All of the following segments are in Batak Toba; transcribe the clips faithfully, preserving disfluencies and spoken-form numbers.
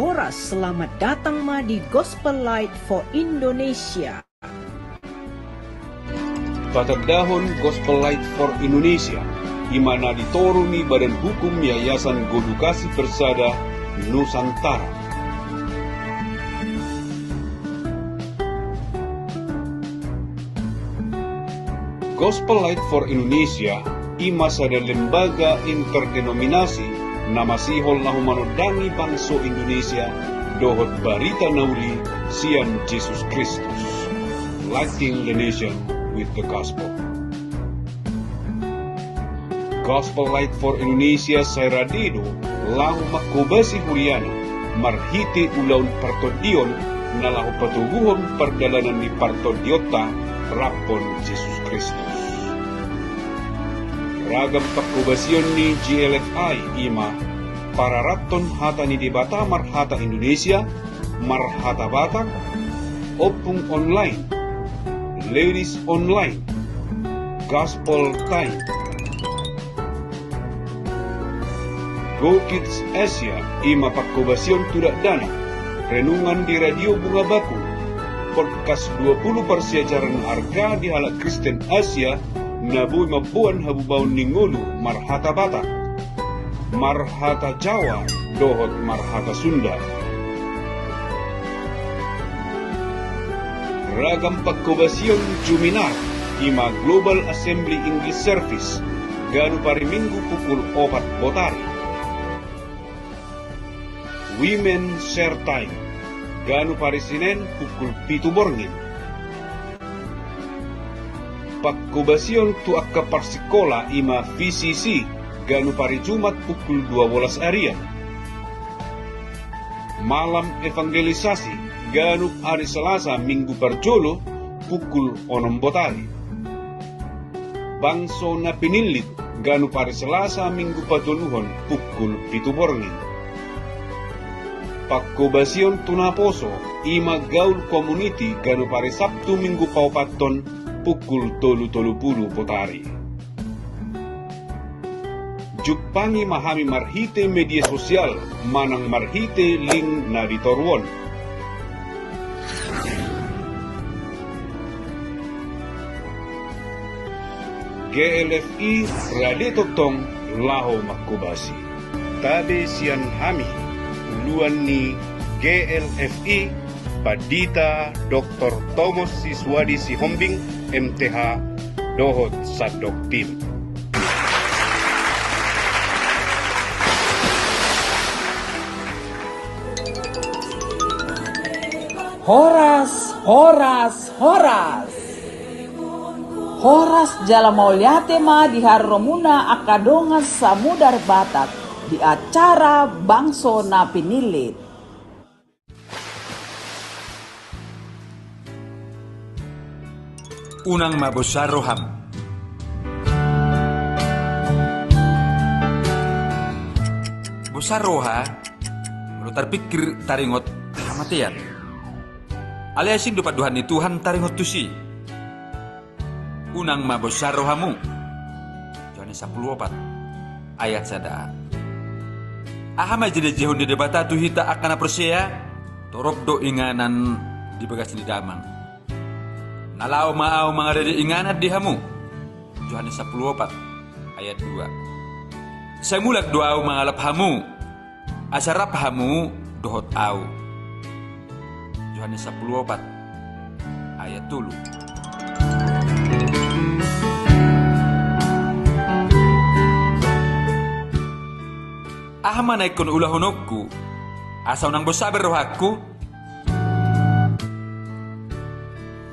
Horas, selamat datang ma di Gospel Light for Indonesia. Patandahon Gospel Light for Indonesia, i ma na ditoru ni Badan Hukum Yayasan Godukasi Persada Nusantara. Gospel Light for Indonesia i ma sada lembaga interdenominasi na masihol laho manondangi bangso Indonesia dohot barita na uli sian Jesus Kristus. Lighting the nation with the gospel. Gospel Light for Indonesia sai rade do laho manghobasi huriana marhite ulaon partondion na laho patoguhon pardalanan ni partondionta rap dohot Jesus Kristus. Ragam panghobasion ni G L F I i ma pararathon hata ni Debata marhata Indonesia, marhata Batak, ompung online, ladies online, gospel time. Go Kids Asia i ma panghobasion tu dakdanak, renungan di Radio Bunga Bakung, podcast dua puluh parsiajaran arga di halak Kristen Asia na boi mamboan habubaon ni ngolu marhata Batak, marhata Jawa dohot marhata Sunda. Ragam panghobasion Juminar i ma Global Assembly English Service, ganup ari Minggu pukul opat botari. Women Share Time, ganup ari Senen pukul pitu borngin. Panghobasion tu angka parsikola i ma V C C, ganup ari Jumat pukul dua bolas arian. Malam evangelisasi, ganup ari Selasa Minggu parjolo pukul onom botari. Bangso na pinillit, ganup ari Selasa Minggu patoluhon pukul pitu borngin. Panghobasion tu naposo i ma Gaul Community, ganup ari Sabtu Minggu paopathon pukul tolu tolu pulu botari. Jumpangi ma hami marhite media sosial manang marhite link na di toru on. G L F I rade tongtong laho manghobasi. Tabe sian hami, uluan ni G L F I, Pandita Doktor Tomos Siswadi Sihombing, M T H, dohot sandok tim. Horas, horas, horas. Horas jala mauliate ma di haroromuna angka dongan samudar Batak di acara Bangso na Pinillit. Unang ma bosan roham. Bosan roha, molo tarpingkir taringot hamatean. Alai asing do pandohan ni Tuhan taringot tusi. Unang ma bosan rohamu. Johannes sampulu opat ayat sada. Aha ma jinajihon ni Debata tu hita angka na porsea? Torop do inganan di bagas ni Damang. Na laho ma Ahu mangaradei inganan di hamu. Johannes sampulu opat ayat dua. Sai mulak do Ahu mangalap hamu, asa rap hamu dohot Ahu. Johannes sampulu opat ayat tolu. Aha ma na ingkon ulahononku asa unang bosan be rohangku?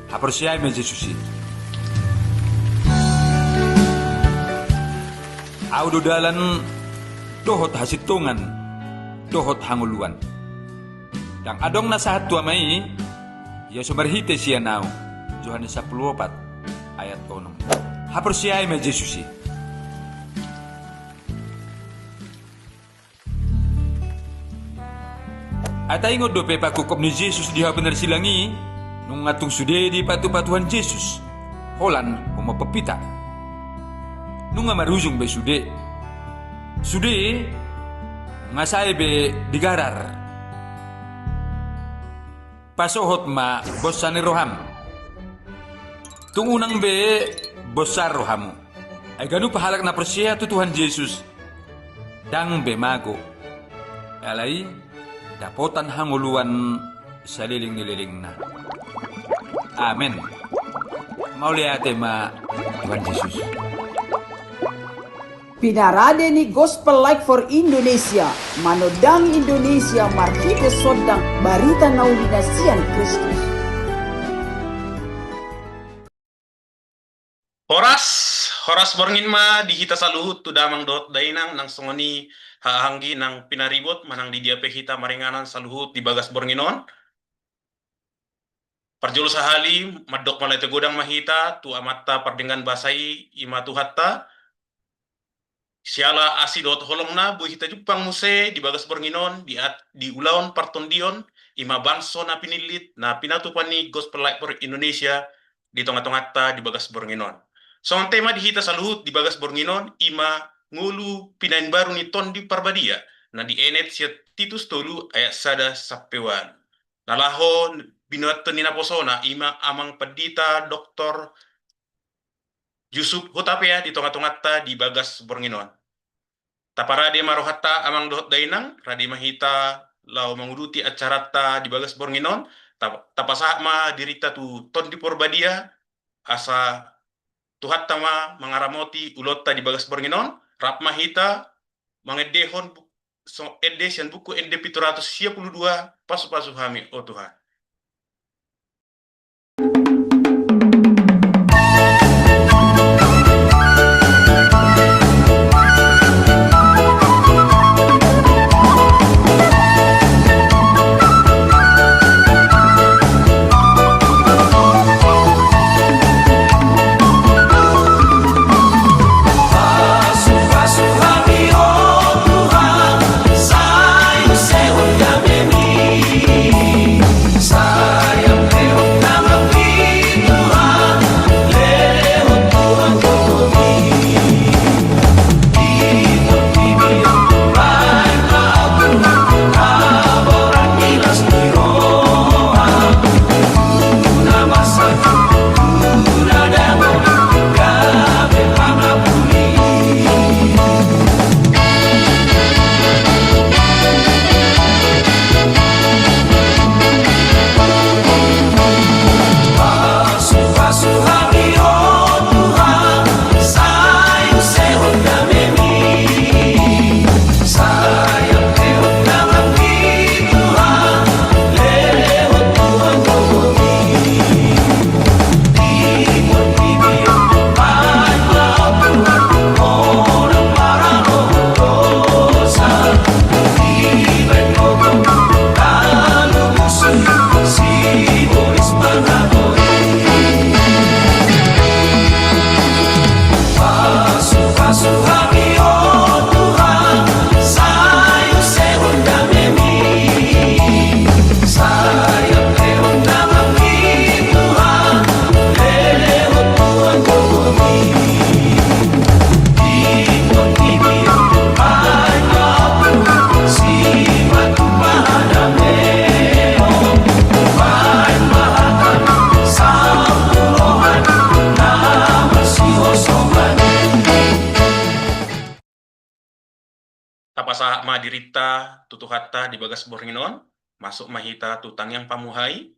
Haporseai ma Jesus i. Ahu do dalan dohot hasintongan dohot hangoluan. Ndang adong na sahat tu Ama i, ia so marhite sian Ahu. Johannes sampulu opat ayat onom. Haporseai ma Jesus i. Ai taingot dope pangungkap ni Jesus di hau pinarsilang i, nunga tung sude dipatupa Tuhan Jesus holan homa pompita. Nunga marujung be sude. Sude nunga sae be digarar. Pasohot ma bonsa ni roham. Tung unang be bonsa rohamu. Ai ganup halak na porsea tu Tuhan Jesus, ndang be mago. Alai dapotan hangoluan saleleng ni lelengna. Amen. Mauliate ma Tuhan Jesus. Pinarade ni Gospel Light for Indonesia, manondangi Indonesia marhite sondang barita na uli na sian Kristus. Horas, horas borngin ma di hita saluhut tu damang dohot dainang, nang songon i haha anggi nang pinaribot manang di dia pe hita maringanan saluhut di bagas borngin on. Parjolo sahali, mandok mauliate godang ma hita tu Amanta pardenggan basa i, i ma Tuhanta. Siala asi dohot holongna, boi hita jumpang muse di bagas borngin on, di at-, di ulaon partondion, i ma bangso na pinillit, na pinatupa ni Gospel Light for Indonesia di tonga-tonganta di bagas borngin on. Songon tema di hita saluhut di bagas borngin on, i ma ngolu pinaimbaru ni Tondi Parbadia, na dienet sian Titus tolu ayat sada sampe ualu. Na laho binoan ni naposona, i ma Amang Pandita Doktor Yusuf Hutapea di tonga-tonganta di bagas borngin on. Taparade ma rohanta, amang dohot dainang, rade ma hita laho manguduti acaranta di bagas borngin on. Ta-, tapasahat ma dirinta tu Tondi Parbadia, asa Tuhanta ma mangaramoti ulaonta di bagas borngin on. Rap ma hita mangendehon bu-, so-, ende sian buku Ende pitu ratus sia pulu dua, Pasu-pasu hami, o Tuhan. Tapasahat ma dirinta tu Tuhanta di bagas borngin on, masuk ma hita tu tangiang pamuhai,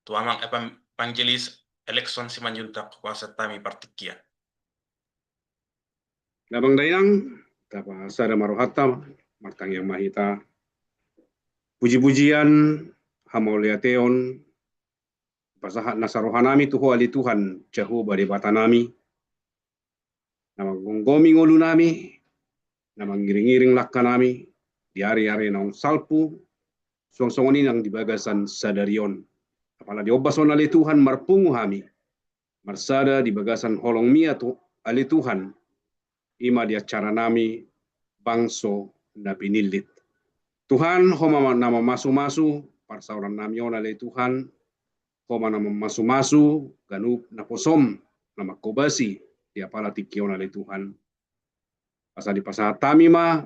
tu Amang Evan-, Evangelis Elekson Simanjuntak, hupasahat hami partingkian. Damang dainang, tapasada ma rohanta, martangiang ma hita. Puji-pujian, hamauliateon, pasahat nasa rohanami tu Ho ale Tuhan, Jahowa Debatanami, na manggomgomi ngolunami, na mangiring-iring langkanami di ari-ari naung salpu, suang songon i nang di bagasan sadari on. Apala diombas Ho ale Tuhan marpungu hami, marsada di bagasan holongMi, ale Tuhan, i ma di acaranami bangso na pinillit. Tuhan, Ho ma na mamasu-masu parsaorannami on, ale Tuhan, Ho ma na mamasu-masu ganup naposoM na manghobasi di apala tingki on, ale Tuhan. Asa dipasahat hami ma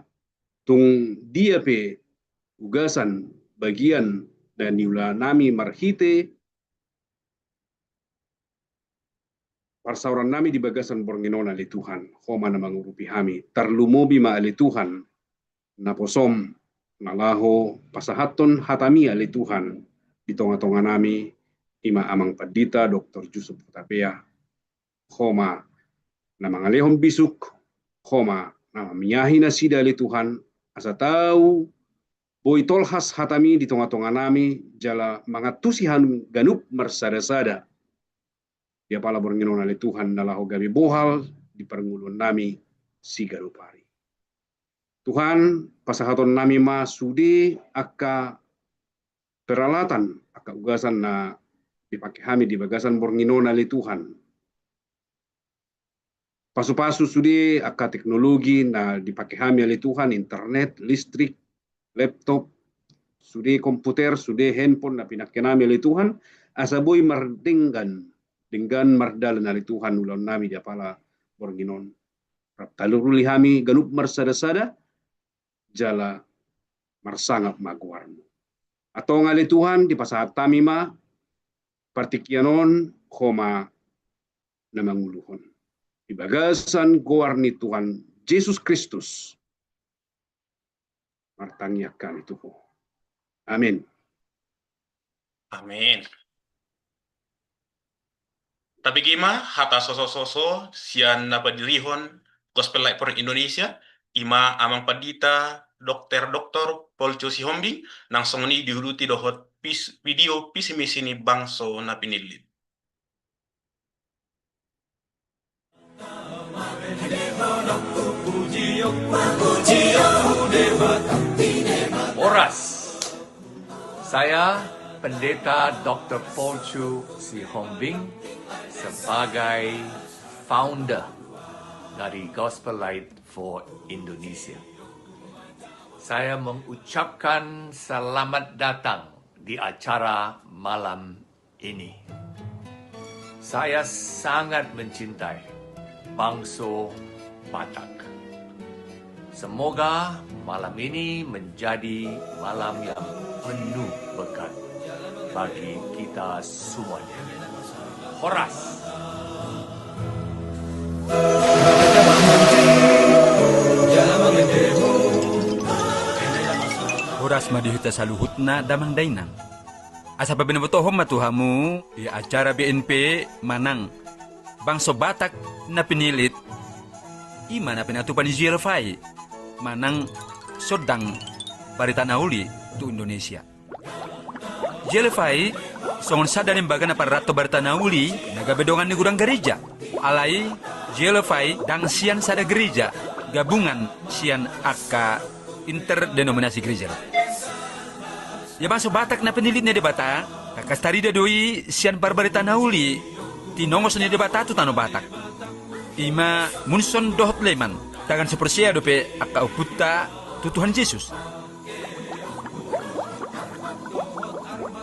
tung dia pe ugasan, bagian, na niula nami marhite parsaoran nami di bagasan borngin on ale Tuhan, Ho ma na mangurupi hami. Tarlumobi ma ale Tuhan, naposom na laho pasahathon hatami ale Tuhan di tonga-tonga nami, i ma Amang Pandita Doktor Yusuf Hutapea. Ho ma na mangalehon bisuk, Ho ma na mamiahi nasida ale Tuhan, asa tau boi tolhas hatami di tonga-tonga nami, jala mangantusi hami ganup marsada-sada di apala borngin on ale Tuhan, na laho gabe bohal di parngoluon nami siganup ari. Tuhan, pasahaton nami ma sude angka peralatan, angka ugasan na dipake hami di bagasan borngin on ale Tuhan. Pasu-pasu sude angka teknologi na dipake hami ale Tuhan, internet, listrik, laptop, sude komputer, sude handphone na pinake nami ale Tuhan, asa boi mardenggan, denggan mardalan ale Tuhan ulaon nami di apala borngin on. Rap taruli hami ganup marsada-sada, jala marsangap ma goarmu. Antong ale Tuhan, dipasahat hami ma partingkian on, Ho ma na manguluhon. Di bagasan goar ni Tuhan Jesus Kristus martangiang hami tu Ho. Amin. Amin. Tabege ma hata soso-soso sian na padirihon Gospel Light for Indonesia, i ma Amang Pandita Dokter Doktor Polco Sihombing, nang songon i diuduti dohot pis-, video Visi Misi ni Bangso na Pinillit. Horas. Saya Pendeta Doktor Polco Sihombing sebagai founder dari Gospel Light for Indonesia. Saya mengucapkan selamat datang di acara malam ini. Saya sangat mencintai bangso Batak. Semoga malam ini menjadi malam yang penuh berkat bagi kita semuanya. Horas. Horas ma di hita saluhutna damang dainang. Asa pabinotohon ma tu hamu di acara B N P manang Bangso Batak na Pinillit, i ma na pinatupa ni G L F I manang Sondang Barita na Uli tu Indonesia. G L F I songon sada lembaga na parranto barita na uli na gabe dongan ni godang gareja. Alai G L F I ndang sian sada gareja, gabungan sian angka interdenominasi gareja. Ia Bangso Batak na Pinillit ni Debata, tangkas tarida do i sian parbarita na uli tinongos ni Debata tu tano Batak. I ma Munson dohot Leman, tagan so porsea dope angka ompunta tu Tuhan Jesus.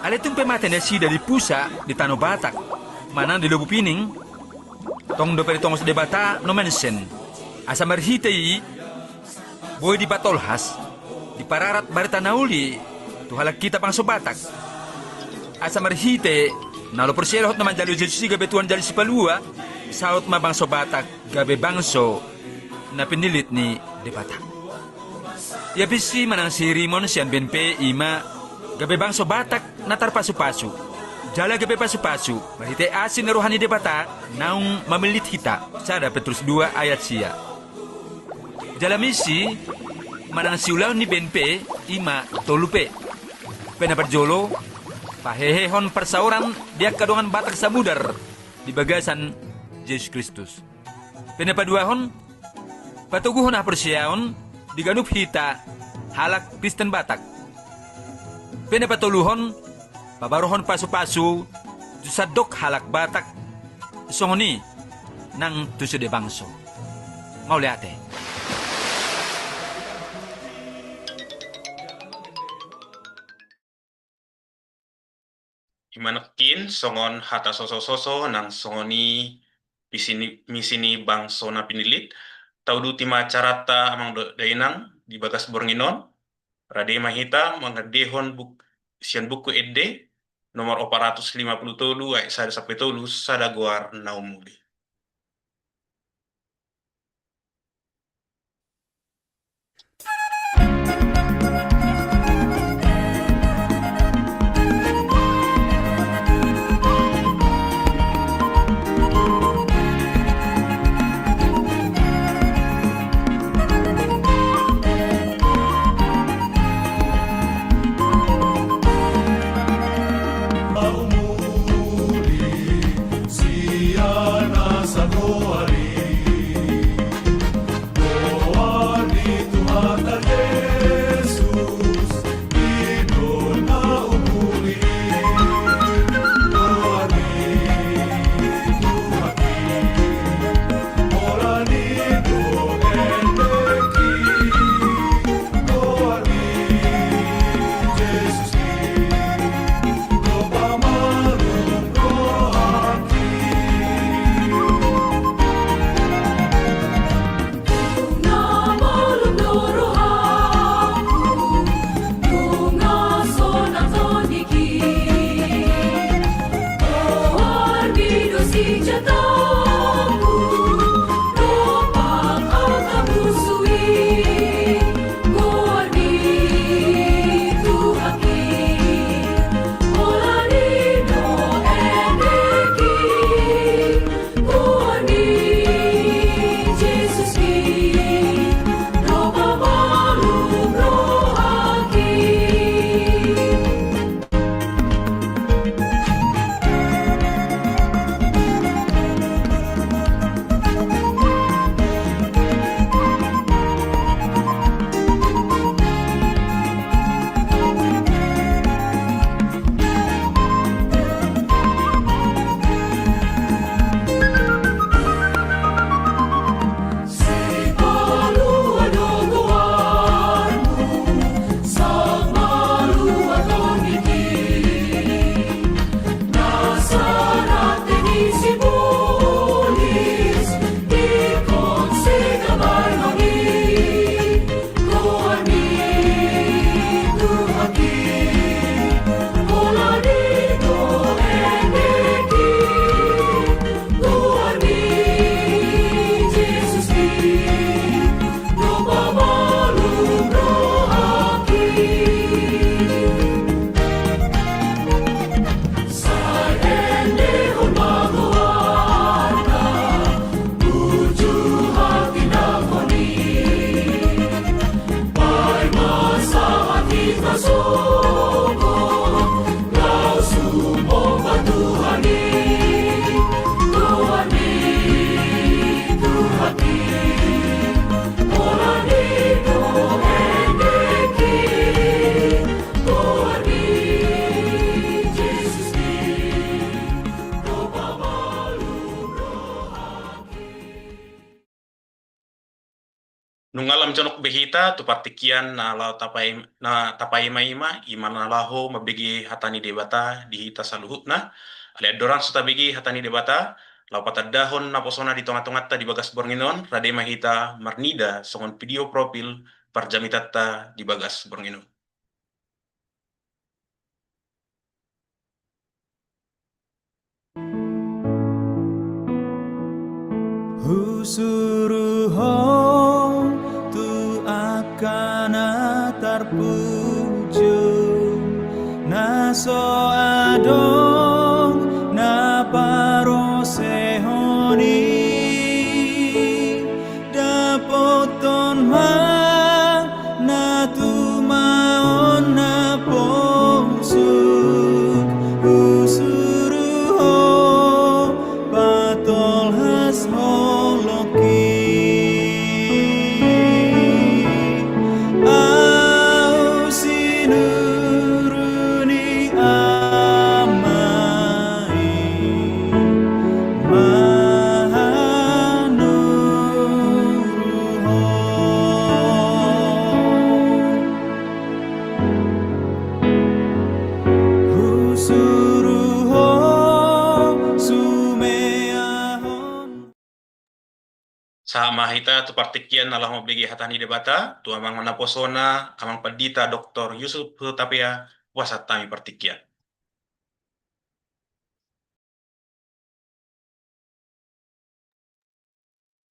Alai tung pe mate nasida di pusa di tano Batak manang di Lobu Pining, tong dope ditongos Debata Nomensen, asa marhite i boi dipatolhas, dipararat barita na uli tu halak hita bangso Batak. Asa marhite na olo porsea dohot na manjalo Jesus i gabe Tuhan jala Sipalua, saut ma bangso Batak gabe bangso na pinillit ni Debata. Ia visi manang sihirimon sian B N P i ma gabe bangso Batak na tarpasupasu, jala gabe pasupasu marhite asi ni roha ni Debata naung mamillit hita, sada Petrus dua ayat sia. Jala misi manang siulaon ni B N P i ma tolu P. P na parjolo, pahehehon parsaoran di angka dongan Batak Samudar di bagasan Jesus Kristus. P na paduahon, patoguhon haporseaon di ganup hita halak Kristen Batak. P na patoluhon, pabarohon pasupasu tu sandok halak Batak, songon i nang tu sude bangso. Mauliate. I ma nangkin songon hata sosososo nang songon i visi ni, misi ni bangso na pinillit. Tauduti ma acaranta amang dohot dainang di bagas borngin on. Rade ma hita mangendehon buk-, sian Buku Ende, nomor opat ratus lima puluh tolu, ayat sada sampe tolu, sada goar na umuli. Nunga lam jonok be hita tu partingkian na laho tapaima, na tapaimaima, i ma na laho mambege hata ni Debata di hita saluhutna. Alai andorang so tabege hata ni Debata, laho patandahon naposona di tongatonganta di bagas borngin on, rade ma hita marnida songon video profil parjamitanta di bagas borngin on. Husuru Ho tu angka na tarpujung, na so adong na parosehon i. Dapoton ma na tumaon na poso, husuru Ho patolhas holong i. Ahu sinuru ni Ama i, mahanuru Ho. Husuru Ho sumeahon. Sahat ma hita tu partingkian na laho mambege hata ni Debata, tu amang naposona, Amang Pandita Doktor Yusuf Hutapea, Hupasahat hami partingkian.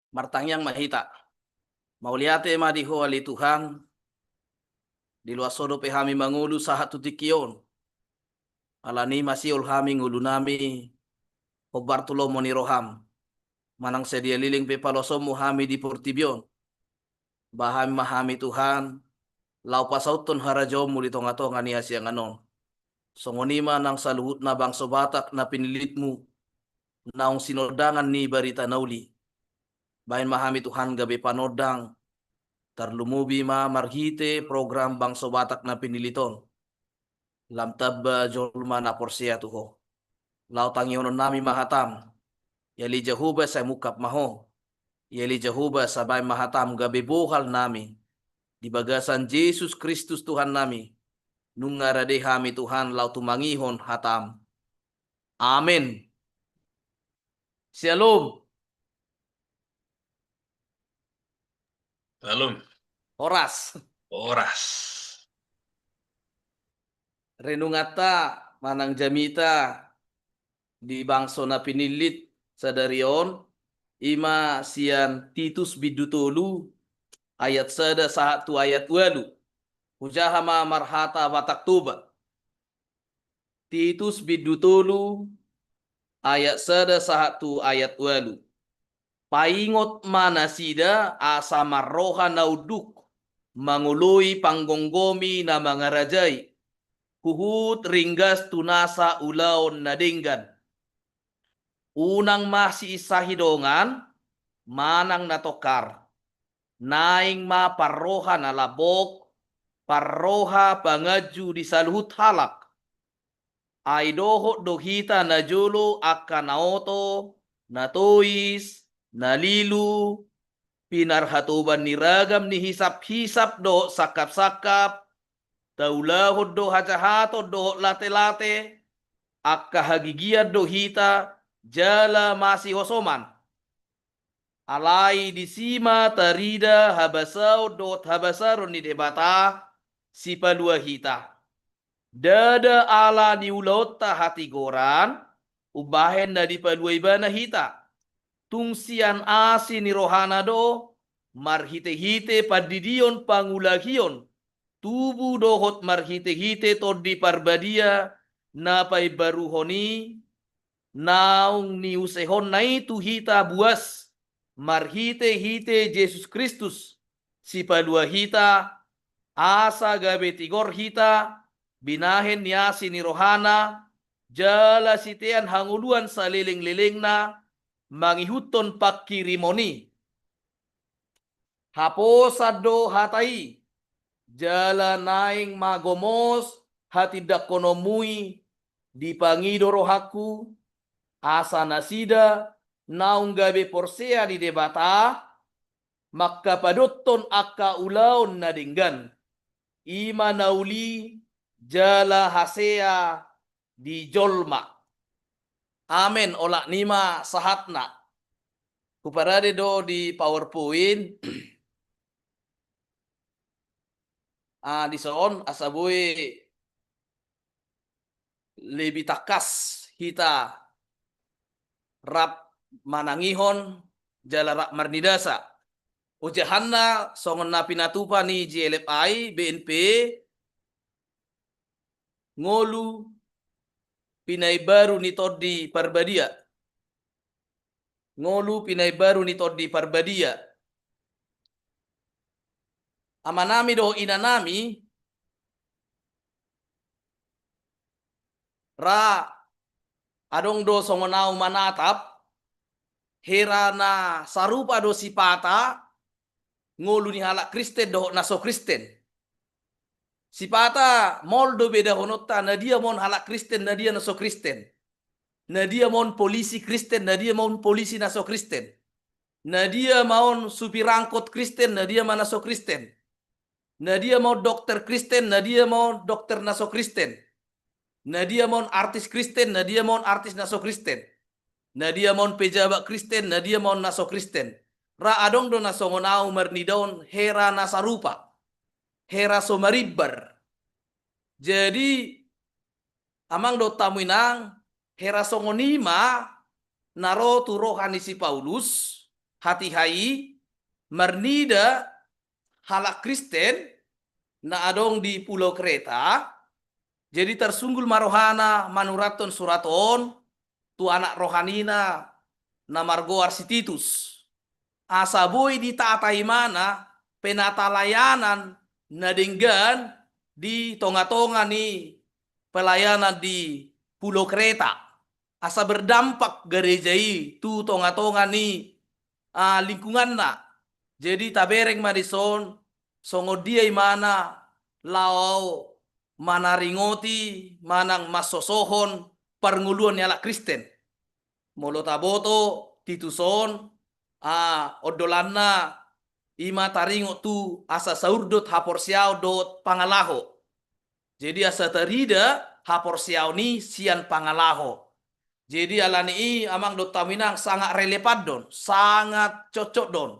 Martangiang ma hita. Mauliate ma di Ho ale Tuhan, diloas Ho dope hami mangolu sahat tu tingki on. Alani i masihol hami ngolunami, hombar tu lomo ni roham. Manang sadia leleng pe paloasonmu hami di portibi on. Bahen ma hami Tuhan, laho pasauthon harajaonmu di tongatonga ni hasiangan on. Songon i ma nang saluhutna bangso Batak na pinillitmu, naung sinondangan ni barita na uli. Bahen ma hami Tuhan gabe panondang, tarlumobi ma marhite program bangso Batak na pinillit on. Lam tamba jolma na porsea tu Ho. Laho tangihononnami ma hatam. Ale Jahowa, sai mungkap ma Ho. Ale Jahowa, sai bahen ma hatam gabe bohalnami. Di bagasan Jesus Kristus Tuhannami. Nunga rade hami Tuhan laho tumangihon hatam. Amen. Syalom. Syalom. Horas. Horas. Renunganta manang jamita di bangso na pinillit sadari on, i ma sian Titus bindu tolu ayat sada sahat tu ayat ualu. Hujaha ma marhata Batak Toba. Titus bindu tolu ayat sada sahat tu ayat ualu. Paingot ma nasida asa marroha na unduk, mangoloi panggomgomi na mangarajai, huhut ringgas tu nasa ulaon na denggan. Unang ma siinsahi dongan, manang na tongkar. Naeng ma parroha na lambok, parroha panganju di saluhut halak. Ai dohot do hita najolo angka na oto, na tois, na lilu, pinarhatoban ni ragam ni hisaphisap dohot sangkapsangkap, taulahon do hajahaton dohot latelate, angka hagigian do hita, jala masihosoman. Alai disi ma tarida habasaon dohot habasaron ni Debata, Sipalua hita. Ndada ala ni ulaonta hatigoran, umbahen na dipalua Ibana hita. Tung sian asi ni rohana do, marhitehite pandidion pangulahion, tubu dohot marhitehite Tondi Parbadia na paimbaruhon i, naung niusehonna i tu hita buas, marhitehite Jesus Kristus, Sipalua hita, asa gabe tigor hita, binahen ni asi ni rohana, jala sitean hangoluan salelenglelengna, mangihuthon panghirimon i. Haposan do hata i, jala naeng ma gomos hatindangkononmu i, dipangido rohangku, asa nasida naung gabe porsea di Debata, mangkapadothon angka ulaon na denggan, i ma na uli jala hasea di jolma. Amen, olat ni ma sahatna. Huparade do di PowerPoint. Ah, dison, asa boi lebih tangkas hita rap manangihon jala rap marnidasa. Ojahanna songon na pinatupa ni G L F I, B N P, ngolu pinaimbaru ni Tondi Parbadia. Ngolu pinaimbaru ni Tondi Parbadia. Amanami dohot inanami, ra adong do songon ahu manatap, hera na sarupa do sipata, ngolu ni halak Kristen dohot na so Kristen. Sipata maol do bedahononta, na dia ma on halak Kristen, na dia na so Kristen. Na dia ma on polisi Kristen, na dia ma on polisi na so Kristen. Na dia ma on supir angkot Kristen, na dia ma na so Kristen. Na dia ma on dokter Kristen, na dia ma on dokter na so Kristen. Na dia ma on artis Kristen, na dia ma on artis na so Kristen. Na dia ma on pejabat Kristen, na dia ma on na so Kristen. Ra adong do na songon ahu marnida on hera na sarupa. Hera so marimbar. Jadi, amang dohot hamu inang, hera songon i ma na ro tu roha ni si Paulus, hatiha i marnida halak Kristen na adong di Pulo Kreta. Jadi tarsunggul ma rohana manurathon surat on tu anak rohanina na margoar si Titus, asa boi ditata ibana penatalayanan na denggan di tongatonga ni pelayanan di Pulo Kreta, asa berdampak gareja i tu tongatonga ni, ah, lingkunganna. Jadi tabereng ma dison songon dia ibana laho manaringoti manang mansosohon parngoluon ni halak Kristen. Molo taboto Titus on, ah, ondolanna i ma taringot tu asa saurdot haporseaon dohot pangalaho. Jadi asa tarida haporseaon i sian pangalaho. Jadi alani i amang dohot hamu inang sangat relevan do on, sangat cocok do on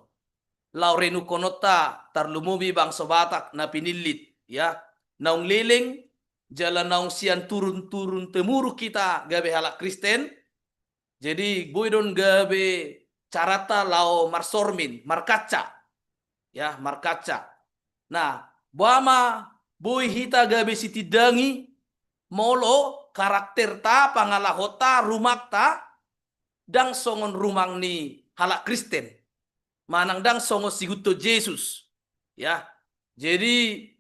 laho renungkononta tarlumobi bangso Batak na pinillit, ya, naung leleng jala naung sian turun-turun temurun hita gabe halak Kristen. Jadi boi do on gabe carata laho marsormin, markaca. Ya, markaca. Nah, boha ma boi hita gabe sitindangi molo karakterta, pangalahonta, rumangta ndang songon rumang ni halak Kristen, manang ndang songon siihutton Jesus. Ya. Jadi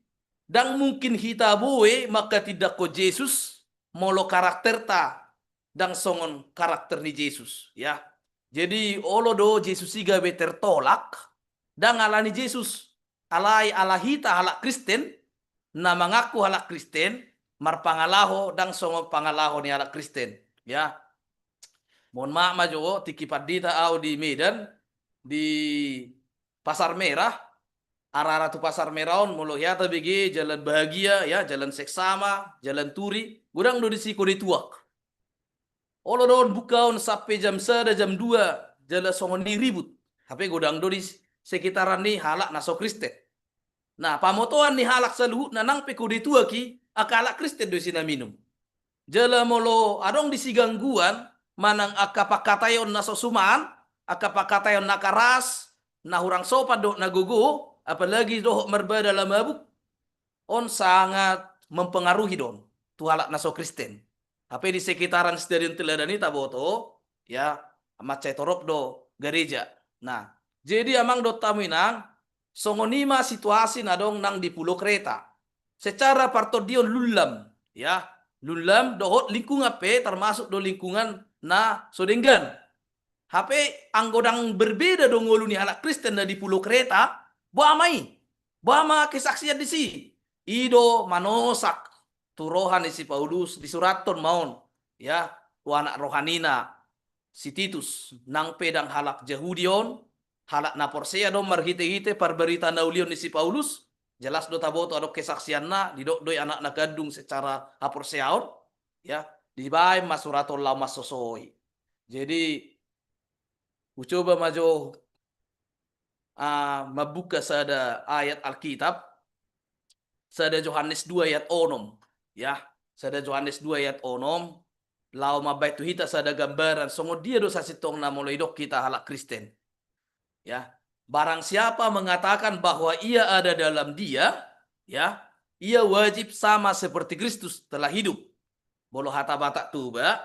ndang mungkin hita boi manghatindanghon Jesus molo karakterta ndang songon karakter ni Jesus, ya. Jadi olo do Jesus i gabe tertolak, ndang alani Jesus, alai ala hita halak Kristen, na mangaku halak Kristen, marpangalaho ndang songon pangalaho ni halak Kristen, ya. Mohon maaf ma jo, tingki pandita au di Medan, di Pasar Merah, arah-arah tu Pasar Merah on, molo hea tabege Jalan Bahagia, ya, Jalan Seksama, Jalan Turi, godang do disi kode tuak. Olo do on buka on sampe jam sada, jam dua, jala songon i ribut. Hape godang do di sekitaran ni halak na so Kristen. Nah, pamotoan ni halak saluhutna nang pe kode tuak i, angka halak Kristen do isi na minum. Jala molo adong disi gangguan, manang angka pangkataion na so suman, angka pangkataion na karas, na hurang sopan dohot na gogo, apalagi dohot marbadal na mabuk, on sangat mempengaruhi do on tu halak na so Kristen. Hape di sekitaran Stadion Teladan i taboto, ya, mansai torop do gareja. Nah, jadi amang dohot hamu inang, songon i ma situasi na adong nang di Pulo Kreta. Secara partondion lunlam, ya, lunlam dohot lingkungan pe termasuk do lingkungan na so denggan. Hape anggo ndang berbeda do ngolu ni halak Kristen na di Pulo Kreta, boha ma i? Boha ma kesaksian disi? I do manosak tu roha ni si Paulus, disurathon ma on, ya, tu anak rohanina si Titus, nang pe ndang halak Jahudi on, halak na porsea do on marhitehite parbarita na uli on ni si Paulus. Jelas do taboto adong kesaksianna, didok do i anak na kandung secara haporseaon, ya, dibaen ma surat on laho mansosoi. Jadi hucoba ma jo, ah, mambuka sada ayat Alkitab, sada Johannes dua ayat onom, ya, sada Johannes dua ayat onom, laho mambaen tu hita sada gambaran songon dia do sasintongna molo didok hita halak Kristen. Ya, barang siapa mengatakan bahwa ia ada dalam Dia, ya, ia wajib sama seperti Kristus telah hidup. Molo hata Batak Toba,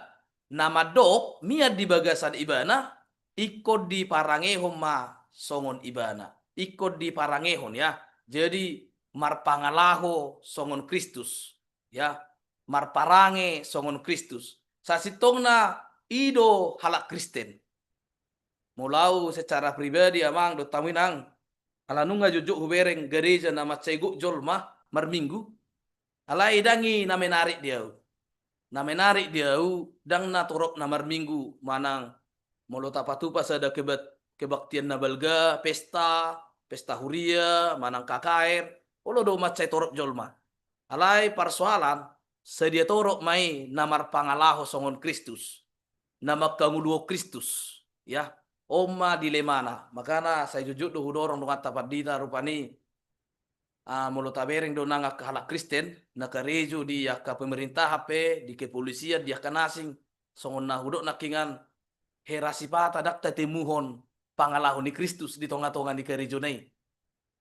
na mandok mian di bagasan Ibana, ingkon diparangehon ma songon Ibana. Ingkon diparangehon, ya. Jadi marpangalaho songon Kristus, ya. Marparange songon Kristus. Sasintongna i do halak Kristen. Molo au secara pribadi amang dohot hamu inang, ala nunga jotjot hubereng gareja na mansai gok jolma marminggu, alai ndang i na menarik di au. Na menarik di au ndang na torop na marminggu, manang molo tapatupa sada kebat-, kebaktian na balga, pesta, pesta huria, manang K K R, olo do mansai torop jolma. Alai parsoalan, sadia torop ma i na marpangalaho songon Kristus, na manghangoluhon Kristus, ya. On ma dilemana. Makana sai jotjot do hudorong dongan ta pandita rupani, Ah, molo tabereng do nang angka halak Kristen na karejo di angka pemerintahan pe, di kepolisian, di angka na asing, songon na hudok nangkiningan, hera sipata ndang tatemuhon pangalaho ni Kristus di tonga-tonga ni karejona i.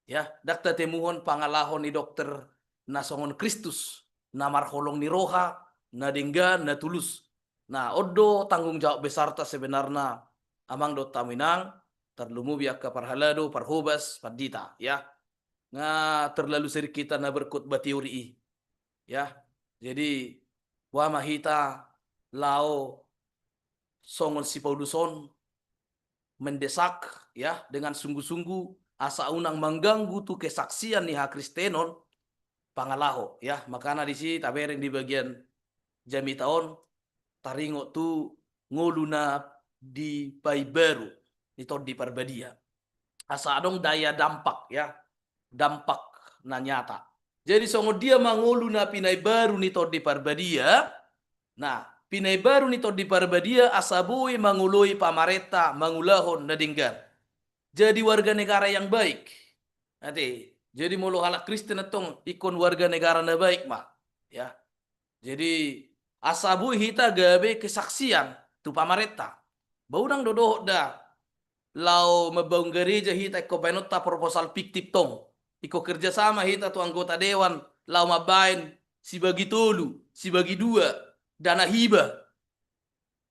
Ya, ndang tatemuhon pangalaho ni dokter na songon Kristus, na marholong ni roha, na denggan, na tulus. Nah, on do tanggung jawab besarta sebenarna, amang dohot hamu inang, tarlumobi angka parhalado, parhobas, pandita, ya. Nga terlalu sering kita na berkhotbah teori i. Ya. Jadi, boha ma hita laho songon si Paulus on, mendesak, ya, dengan sungguh-sungguh, asa unang mangganggu tu kesaksian ni hakristenon, pangalaho, ya. Makana disi tabereng di bagian jamita on, taringot tu ngolu na dipaimbaru ni Tondi Parbadia. Asa adong daya dampak, ya, dampak na nyata. Jadi songon dia ma ngolu na pinaimbaru ni Tondi Parbadia? Nah, pinaimbaru ni Tondi Parbadia asa boi mangoloi pamarenta, mangulahon na denggan. Jadi warga negara yang baik. Ate, jadi molo halak Kristen antong ingkon warga negara na baik ma. Ya. Jadi, asa boi hita gabe kesaksian tu pamarenta. Ba unang do dohot da laho mambangun gareja hita ingkon baenonta proposal fiktif tong. Ingkon kerjasama hita tu anggota dewan laho mambaen sibagi tolu, sibagi dua, dana hibah.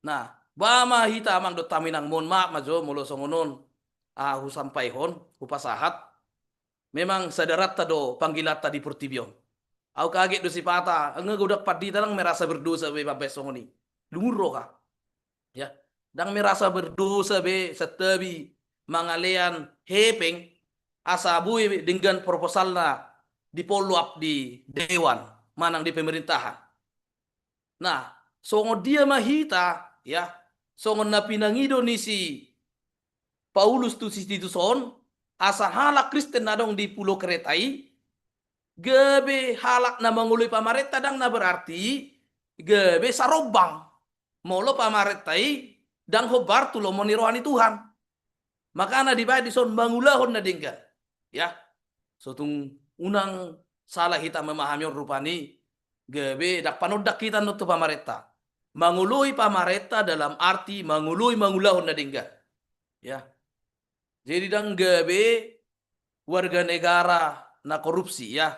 Nah, boha ma hita amang dohot hamu inang, mohon maaf ma jo molo songon on, ah, husampaihon, hupasahat. Memang sadaranta do panggilanta di portibi on. Au kaget do sipata, nga godang pandita ndang merasa berdosa be mambaen songon i. Lungun roha. Ya, ndang merasa berdosa be santabi mangalean hepeng asa boi denggan proposalna di follow up di dewan manang di pemerintahan. Nah, songon dia ma hita, ya, songon na pinangido ni si Paulus tu si Titus on, asa halak Kristen na adong di pulo Kreta i, gabe halak na mangoloi pamarenta ndang na berarti gabe sarombang. Molo pamarenta i ndang hombar tu lomo ni roha ni Tuhan. Makana dibaen dison mangulahon na denggan. Ya. So tung unang salah hita memahami on rupani, gabe ndang panondang hita annon tu pamarenta. Mangoloi pamarenta dalam arti mangoloi mangulahon na denggan. Ya. Jadi ndang gabe warga negara na korupsi, ya.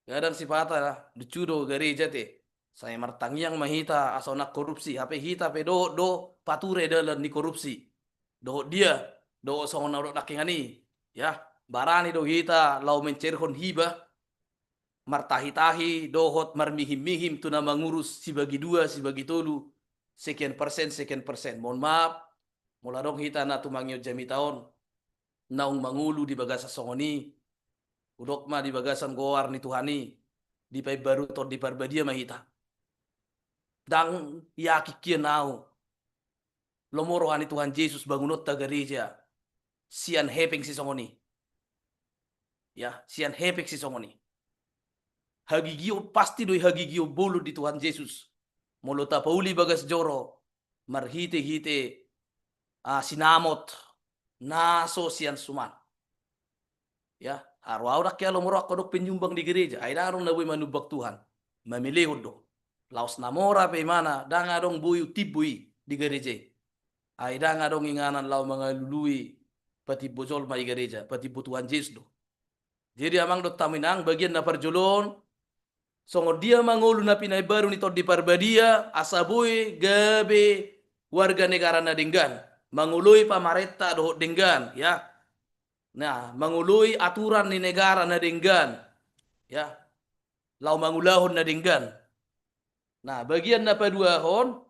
Kadang sipata lucu do gareja te. Sai martangiang ma hita asa unang korupsi, hape hita pe dohot do pature dalan ni korupsi. Dohot dia, dohot songon na hudok nangkiningan i. Ya, barani do hita laho mencairhon hibah, martahi-tahi, dohot marmihim-mihim tu na mangurus sibagi dua, sibagi tolu, sekian persen, sekian persen. Mohon maaf, molo adong hita na tumangihon jamita on, naung mangolu di bagasan songon i, hudok ma di bagasan goar ni Tuhan i, dipaimbaru Tondi Parbadia ma hita. Ndang yakin hian au, lomo roha ni Tuhan Jesus bangunonta gareja sian hepeng sisongon i. Ya, sian hepeng sisongon i. Hagigion, pasti do i hagigion bolon di Tuhan Jesus. Molo tapauli bagas joro, marhite-hite, ah, sinamot na so sian suman. Ya, haru au ndang hea lomo rohangku adong penyumbang di gereja. Ai ndang adong na boi manumbang Tuhan. Mamelehon do. Laos na mora pe imana, ndang adong boi utimbo i di gereja i. Ai ndang adong inganan laho mangalului patimbo jolma i gereja, patimbo Tuhan Jesus do. Jadi amang dohot hamu inang, bagian na parjolo on, songon dia ma ngolu na pinaimbaru ni Tondi Parbadia asa boi gabe warga negara na denggan, mangoloi pamarenta dohot denggan, ya. Nah, mangoloi aturan ni negara na denggan, ya. Laho mangulahon na denggan. Nah, bagian na paduahon,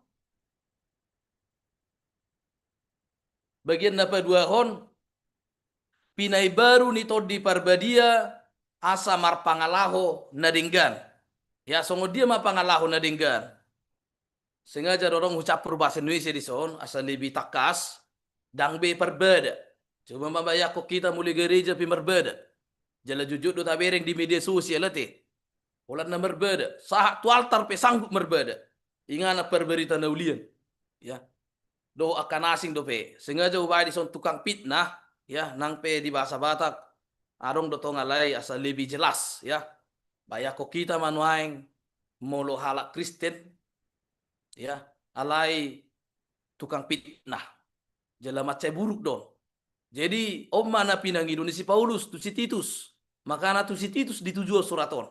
bagian na paduahon, pinaimbaru ni Tondi Parbadia asa marpangalaho na denggan. Ya, songon dia ma pangalaho na denggan? Sengaja do adong hucampur bahasa Indonesia dison, asa lebih tangkas, ndang be parbada. Coba ma bayangkon hita muli gereja pe marbada. Jala jotjot do tabereng di media sosial ate. Holan na marbada, sahat tu altar pe sanggup marbada. Inganan parbarita na ulian. Ya. Dohot angka na asing dope. Sengaja hubaen dison tukang fitnah, ya, nang pe di bahasa Batak, adong do tong alai asa lebih jelas, ya. Bayangkon hita ma nuaeng molo halak Kristen, ya, alai tukang fitnah, jala mansai buruk do on. Jadi on ma na pinangido ni si Paulus tu si Titus. Makana tu si Titus dituju surat on,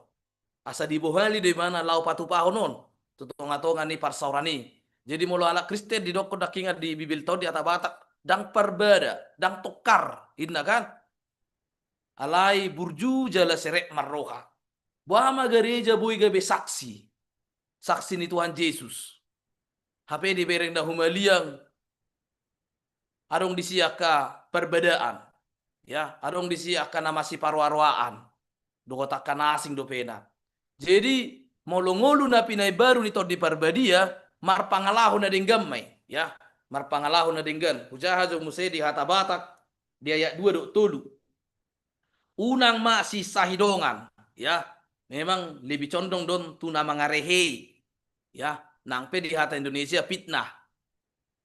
asa dibohali do ibana laho patupahon on tu tongatonga ni parsaoran i. Jadi molo halak Kristen didokkon dangkiningan di Bibelta on, di hata Batak, ndang parbada, ndang tongkar, inna kan? Alai burju jala serep marroha. Boha ma gareja boi gabe saksi, saksi ni Tuhan Jesus. Hape dibereng na humaliang, adong disi angka parbadaan, ya, adong disi angka na masiparoaroaan, dohot angka na asing dope na. Jadi molo ngolu na pinaimbaru ni Tondi Parbadia, marpangalaho na denggan ma i, ya, marpangalaho na denggan. Hujaha jo muse di hata Batak di ayat dua dohot tolu. Unang ma sisahi dongan, ya. Memang lebih condong do on tu na mangarehei, ya. Nang pe di hata Indonesia fitnah.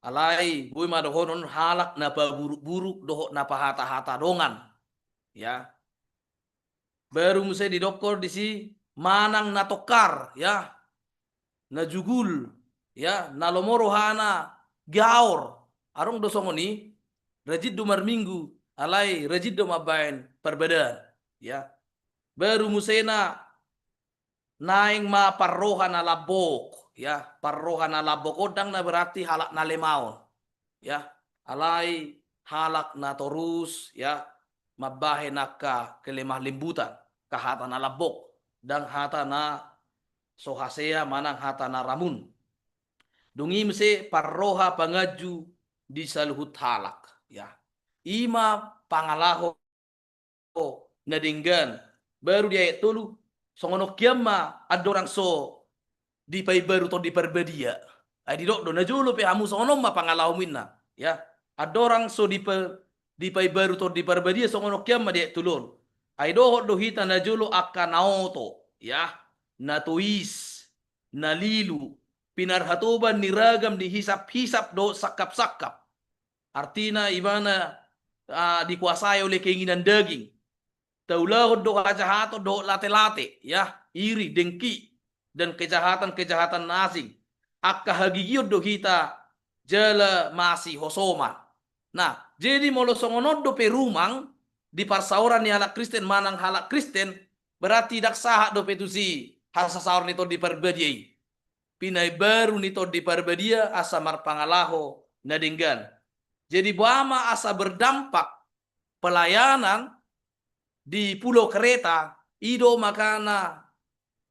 Alai boi ma dohonon halak na paburukburuk dohot na pahatahata dongan, ya. Baru muse didokkon disi manang na tongkar, ya, na jugul, ya, na lomo rohana, gaor. Adong do songon i, rajin do marminggu, alai rajin do mambahen parbadaan, ya. Baru muse na naeng ma parroha na lambok, ya, parroha na lambok on ndang na berarti halak na lemaon, ya, alai halak na torus, ya, mambahen angka kelemah lembutan, angka hata na lambok, ndang hata na so hasea manang hata na ramun. Dung i muse parroha panganju di saluhut halak, ya. I ma pangalaho na denggan. Baru di ayat tolu, songon on hian ma andorang so dipaimbaru Tondi Parbadia. Ai didok do, najolo pe hamu songon on ma pangalahomu, inna, ya. Andorang so dipa-, dipaimbaru Tondi Parbadia, songon on hian ma di ayat tolu on. Ai dohot do hita najolo angka na oto, ya, na tois, na lilu, pinarhatoban ni ragam ni hisaphisap dohot sangkapsangkap. Artina ibana, ah, dikuasai oleh keinginan daging. Taulahon do hajahaton dohot latelate, ya, iri, dengki, dan kejahatan-kejahatan na asing. Angka hagigion do hita jala masihosoman. Nah, jadi molo songon on dope rumang di parsaoran ni halak Kristen manang halak Kristen, berarti ndang sahat dope tusi hasasaor ni Tondi Parbadia i. Pinaimbaru ni Tondi Parbadia asa marpangalaho na denggan. Jadi boha ma asa berdampak pelayanan di Pulau Kreta, i do makana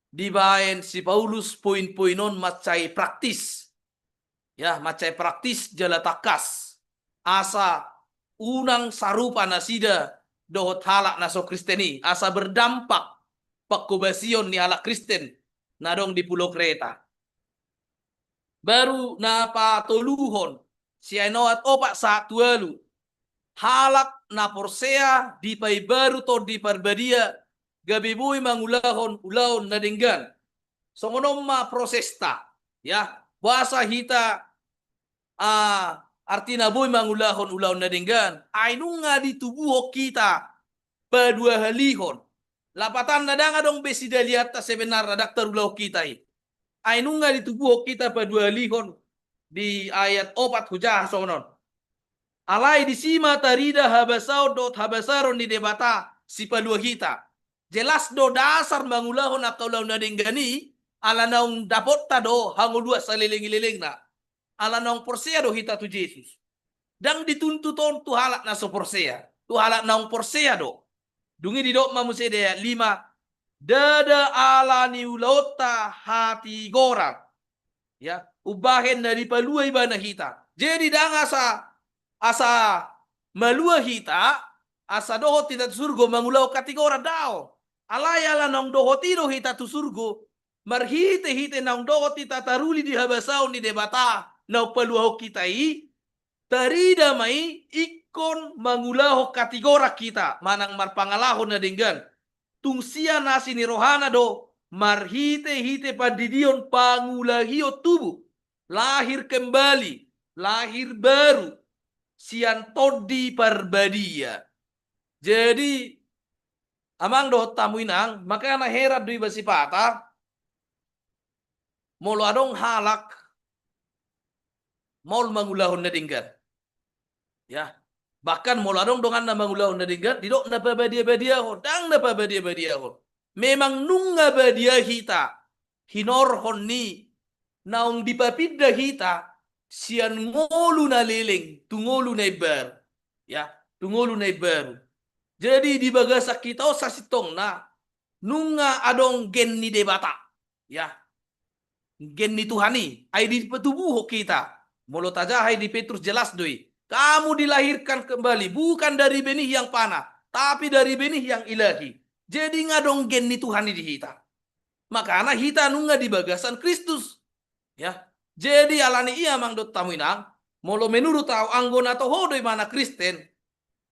dibaen si Paulus poin-poin on mansai praktis. Ya, mansai praktis jala tangkas. Asa unang sarupa nasida dohot halak na so Kristen i, asa berdampak pangkobasion ni halak Kristen na adong di Pulau Kreta. Baru na patoluhon, sian ayat opat sahat tu ualu. Halak na porsea dipaimbaru Tondi Parbadia gabe boi mangulahon ulaon na denggan. Songon on ma prosesta, ya. Boasa hita, ah, artina boi mangulahon ulaon na denggan? Ai nunga ditubuhon hita paduahalihon. Lapatanna ndang adong be sidalianta sebenarna ndang tarulahon hita i. Ai nunga ditubuhon hita paduahalihon. Di ayat opat hujaha songon on. Alai disi ma tarida habasaon dohot habasaron ni Debata sipalua hita. Jelas do dasar mangulahon angka ulaon na denggan i, ala naung dapotta do hangoluan saleleng-lelengna. Ala naung porsea do hita tu Jesus. Ndang dituntut on tu halak na so porsea, tu halak naung porsea do. Dung i didok ma muse di ayat lima, ndada ala ni ulaonta hatigoran, ya, umbahen na dipalua ibana hita. Jadi ndang asa, asa malua hita, asa dohot hita tu surgo mangulahon hatigoran, daong. Alai ala naung dohot i do hita tu surgo, marhitehite naung dohot hita taruli di habasaon ni Debata naung paluahon hita i, tarida ma i ingkon mangulahon hatigoran hita manang marpangalaho na denggan. Tung sian asi ni rohana do, marhitehite pandidion pangulahion tubu, lahir kembali, lahir baru, sian Tondi Parbadia. Jadi, Amang dohot hamu inang, makana heran do iba sipata, molo adong halak maol mangulahon na denggan. Ya, bahkan molo adong donganna mangulahon na denggan, didok na pabadia-badiahon, ndang na pabadia-badiahon. Memang nunga badia hita, hinorhon ni naung dipapinda hita sian ngolu na leleng tu ngolu na imbaru. Ya, tu ngolu na imbaru. Jadi di bagasan hita on sasintongna nunga adong gen ni Debata. Ya. Gen ni Tuhan i, ai dipatubuhon hita. Molo tajaha i di Petrus jelas do i. Kamu dilahirkan kembali, bukan dari benih yang fana, tapi dari benih yang ilahi. Jadi nunga adong gen ni Tuhan i di hita. Makana hita nunga di bagasan Kristus. Ya. Jadi alani i amang dohot hamu inang, molo menurut au anggo na toho do ibana Kristen,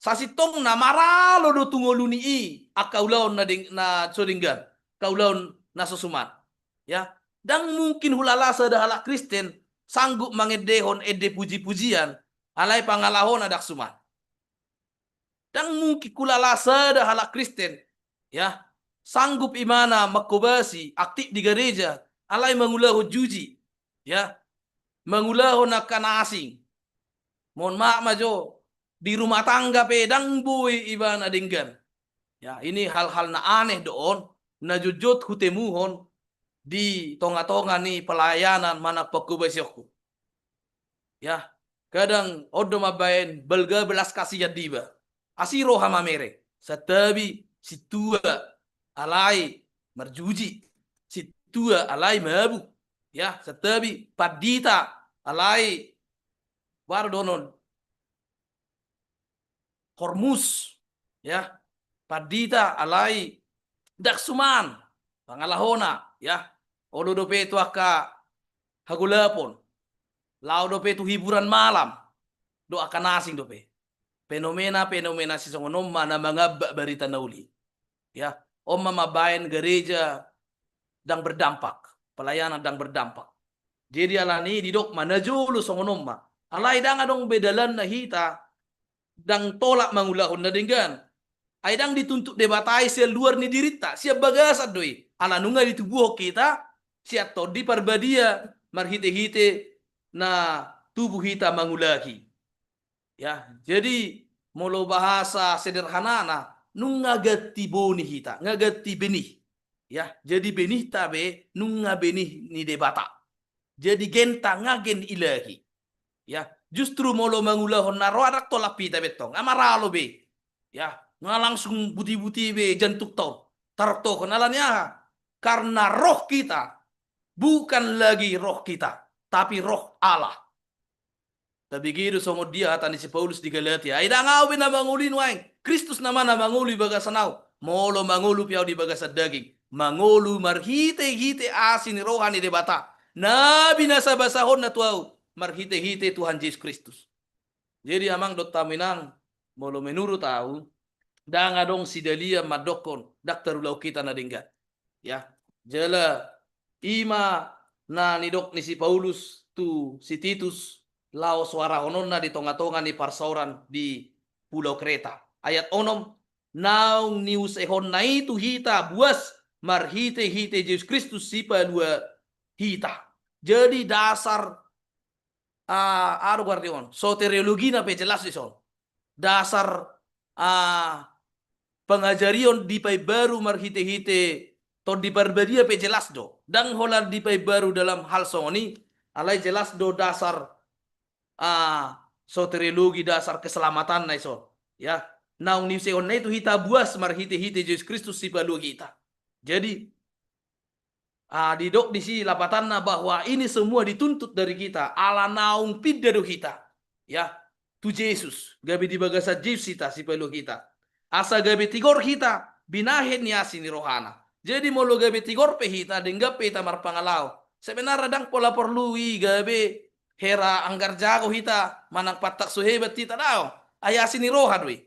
sasintongna maralo do tu ngolu ni i angka ulaon na deng-, na so denggan, angka ulaon na so suman. Ya, ndang mungkin hulala sada halak Kristen sanggup mangendehon ende puji-pujian, alai pangalahona ndang suman. Ndang mungkin hulala sada halak Kristen, ya, sanggup ibana manghobasi, aktif di gareja, alai mangulahon juji, ya, mangulahon angka na asing. Mohon maaf ma jo, di rumah tangga pe ndang boi ibana denggan. Ya, ini hal-hal na aneh do on, na jotjot hutemuhon di tonga-tonga ni pelayanan manang panghobasionku. Ya, kadang on do mambaen balga belas kasihan di iba. Asi roha mamere, santabi sintua alai marjuji, sintua alai mabuk. Ya, santabi pandita alai, baru donon, hormus, ya, pandita alai ndang suman pangalahona, ya, olo dope tu angka hagolapon, laho dope tu hiburan malam, do angka na asing dope. Fenomena-fenomena sisongon on ma na mangambak barita na uli. Ya, on ma mambaen gareja ndang berdampak, pelayanan ndang berdampak. Jadi alani i didok ma na jolo songon on ma. Alai ndang adong be dalanna hita ndang tolap mangulahon na denggan. Ai ndang dituntut Debata i sian luar ni dirinta, sian bagasan do i. Ala nunga ditubuhon hita sian Tondi Parbadia marhite-hite na tubu hita mangulahi. Ya, jadi molo bahasa sederhanana, nunga ganti boni hita, nunga ganti benih. Ya, jadi benihta be nunga benih ni Debata. Jadi genta nunga gen ilahi. Ya, justru molo mangulahon na roa ndang tolap hita be tong, nga maralo be. Ya, nunga langsung buti-buti be jantungta on. Taroktohon alani aha? Karena roh kita bukan lagi roh kita, tapi roh Allah. Tabege do songon dia hata ni si Paulus di Galatia. Ai ndang ahu be na mangolu i nuaeng, Kristus nama na mangolu di bagasan ahu. Molo mangolu pe ahu di bagasan daging, mangolu marhite-hite asi ni roha ni Debata, na binasa-basahonna tu ahu marhite-hite Tuhan Jesus Kristus. Jadi amang dohot hamu inang, molo menurut ahu, ndang adong sidalian mandokkon ndang tarulahon hita na denggan. Ya, jala i ma na nidok ni si Paulus tu si Titus, laho soarahononna di tonga-tonga ni parsaoran di pulau Kreta. Ayat onom, naung niusehonna i tu hita buas marhite-hite Jesus Kristus sipalua hita. Jadi dasar, ah, aha do goar ni on, soteriologina pe jelas dison. Dasar, ah, pangajarion dipaimbaru marhite-hite Tondi Parbadia pe jelas do. Ndang holan dipaimbaru dalam hal songon i, alai jelas do dasar, ah, soteriologi, dasar keselamatanna ison. Ya, naung niusehonna i tu hita buas marhite-hite Jesus Kristus sipalua hita. Jadi, ah, didok disi lapatanna bahwa ini semua dituntut dari kita, ala naung pinda do hita, ya, tu Jesus, gabe di bagasan Jesus hita sipalua hita. Asa gabe tigor hita, binahen ni asi ni rohana. Jadi molo gabe tigor pe hita, denggan pe hita marpangalaho, sebenarna ndang pola porlu i gabe hera anggar jago hita manang pantak so hebat hita, daong. Ai asi ni roha do i.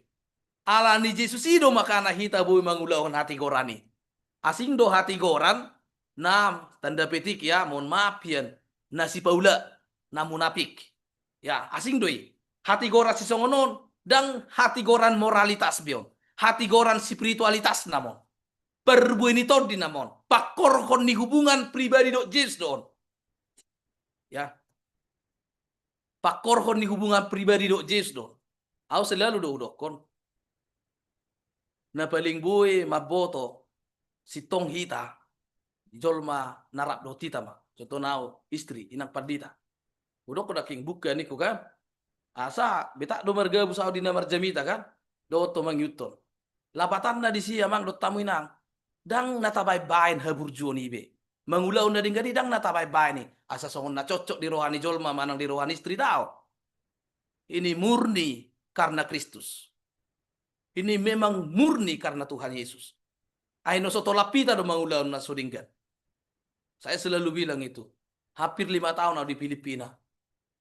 Ala ni Jesus i do makana hita boi mangulahon hatigoran i. Asing do hatigoran na, tanda petik ya, mohon maaf hian, na sipaula, na munapik. Ya, asing do i. Hatigoran sisongon on, ndang hatigoran moralitas be on. hatigoran spiritualitas nama on. Parbue ni tondi nama on. Pangkorhon ni hubungan pribadi dohot Jesus do on. Ya. Pangkorhon ni hubungan pribadi dohot Jesus do on. Au selalu do hudokkon. Na paling bue mamboto sintong hita di jolma na rap dohot hita ma. Contohna au, istri, inang pandita. Hudokkon nangkin buka ningku kan. Asa, betak do margabus au di na marjamita kan. Dohot ho mangihuthon. Lapatanna disi amang dohot hamu inang. Ndang na tabaen-baen haburjuon i be. Mangulahon na denggan i ndang na tabaen-baen i. Asa songon na cocok di roha ni jolma manang di roha ni istri, daong. Ini murni karena Kristus. Ini memang murni karena Tuhan Yesus. Ai na so tolap hita do mangulahon na so denggan. Saya selalu bilang itu. Hampir lima tahun au di Filipina.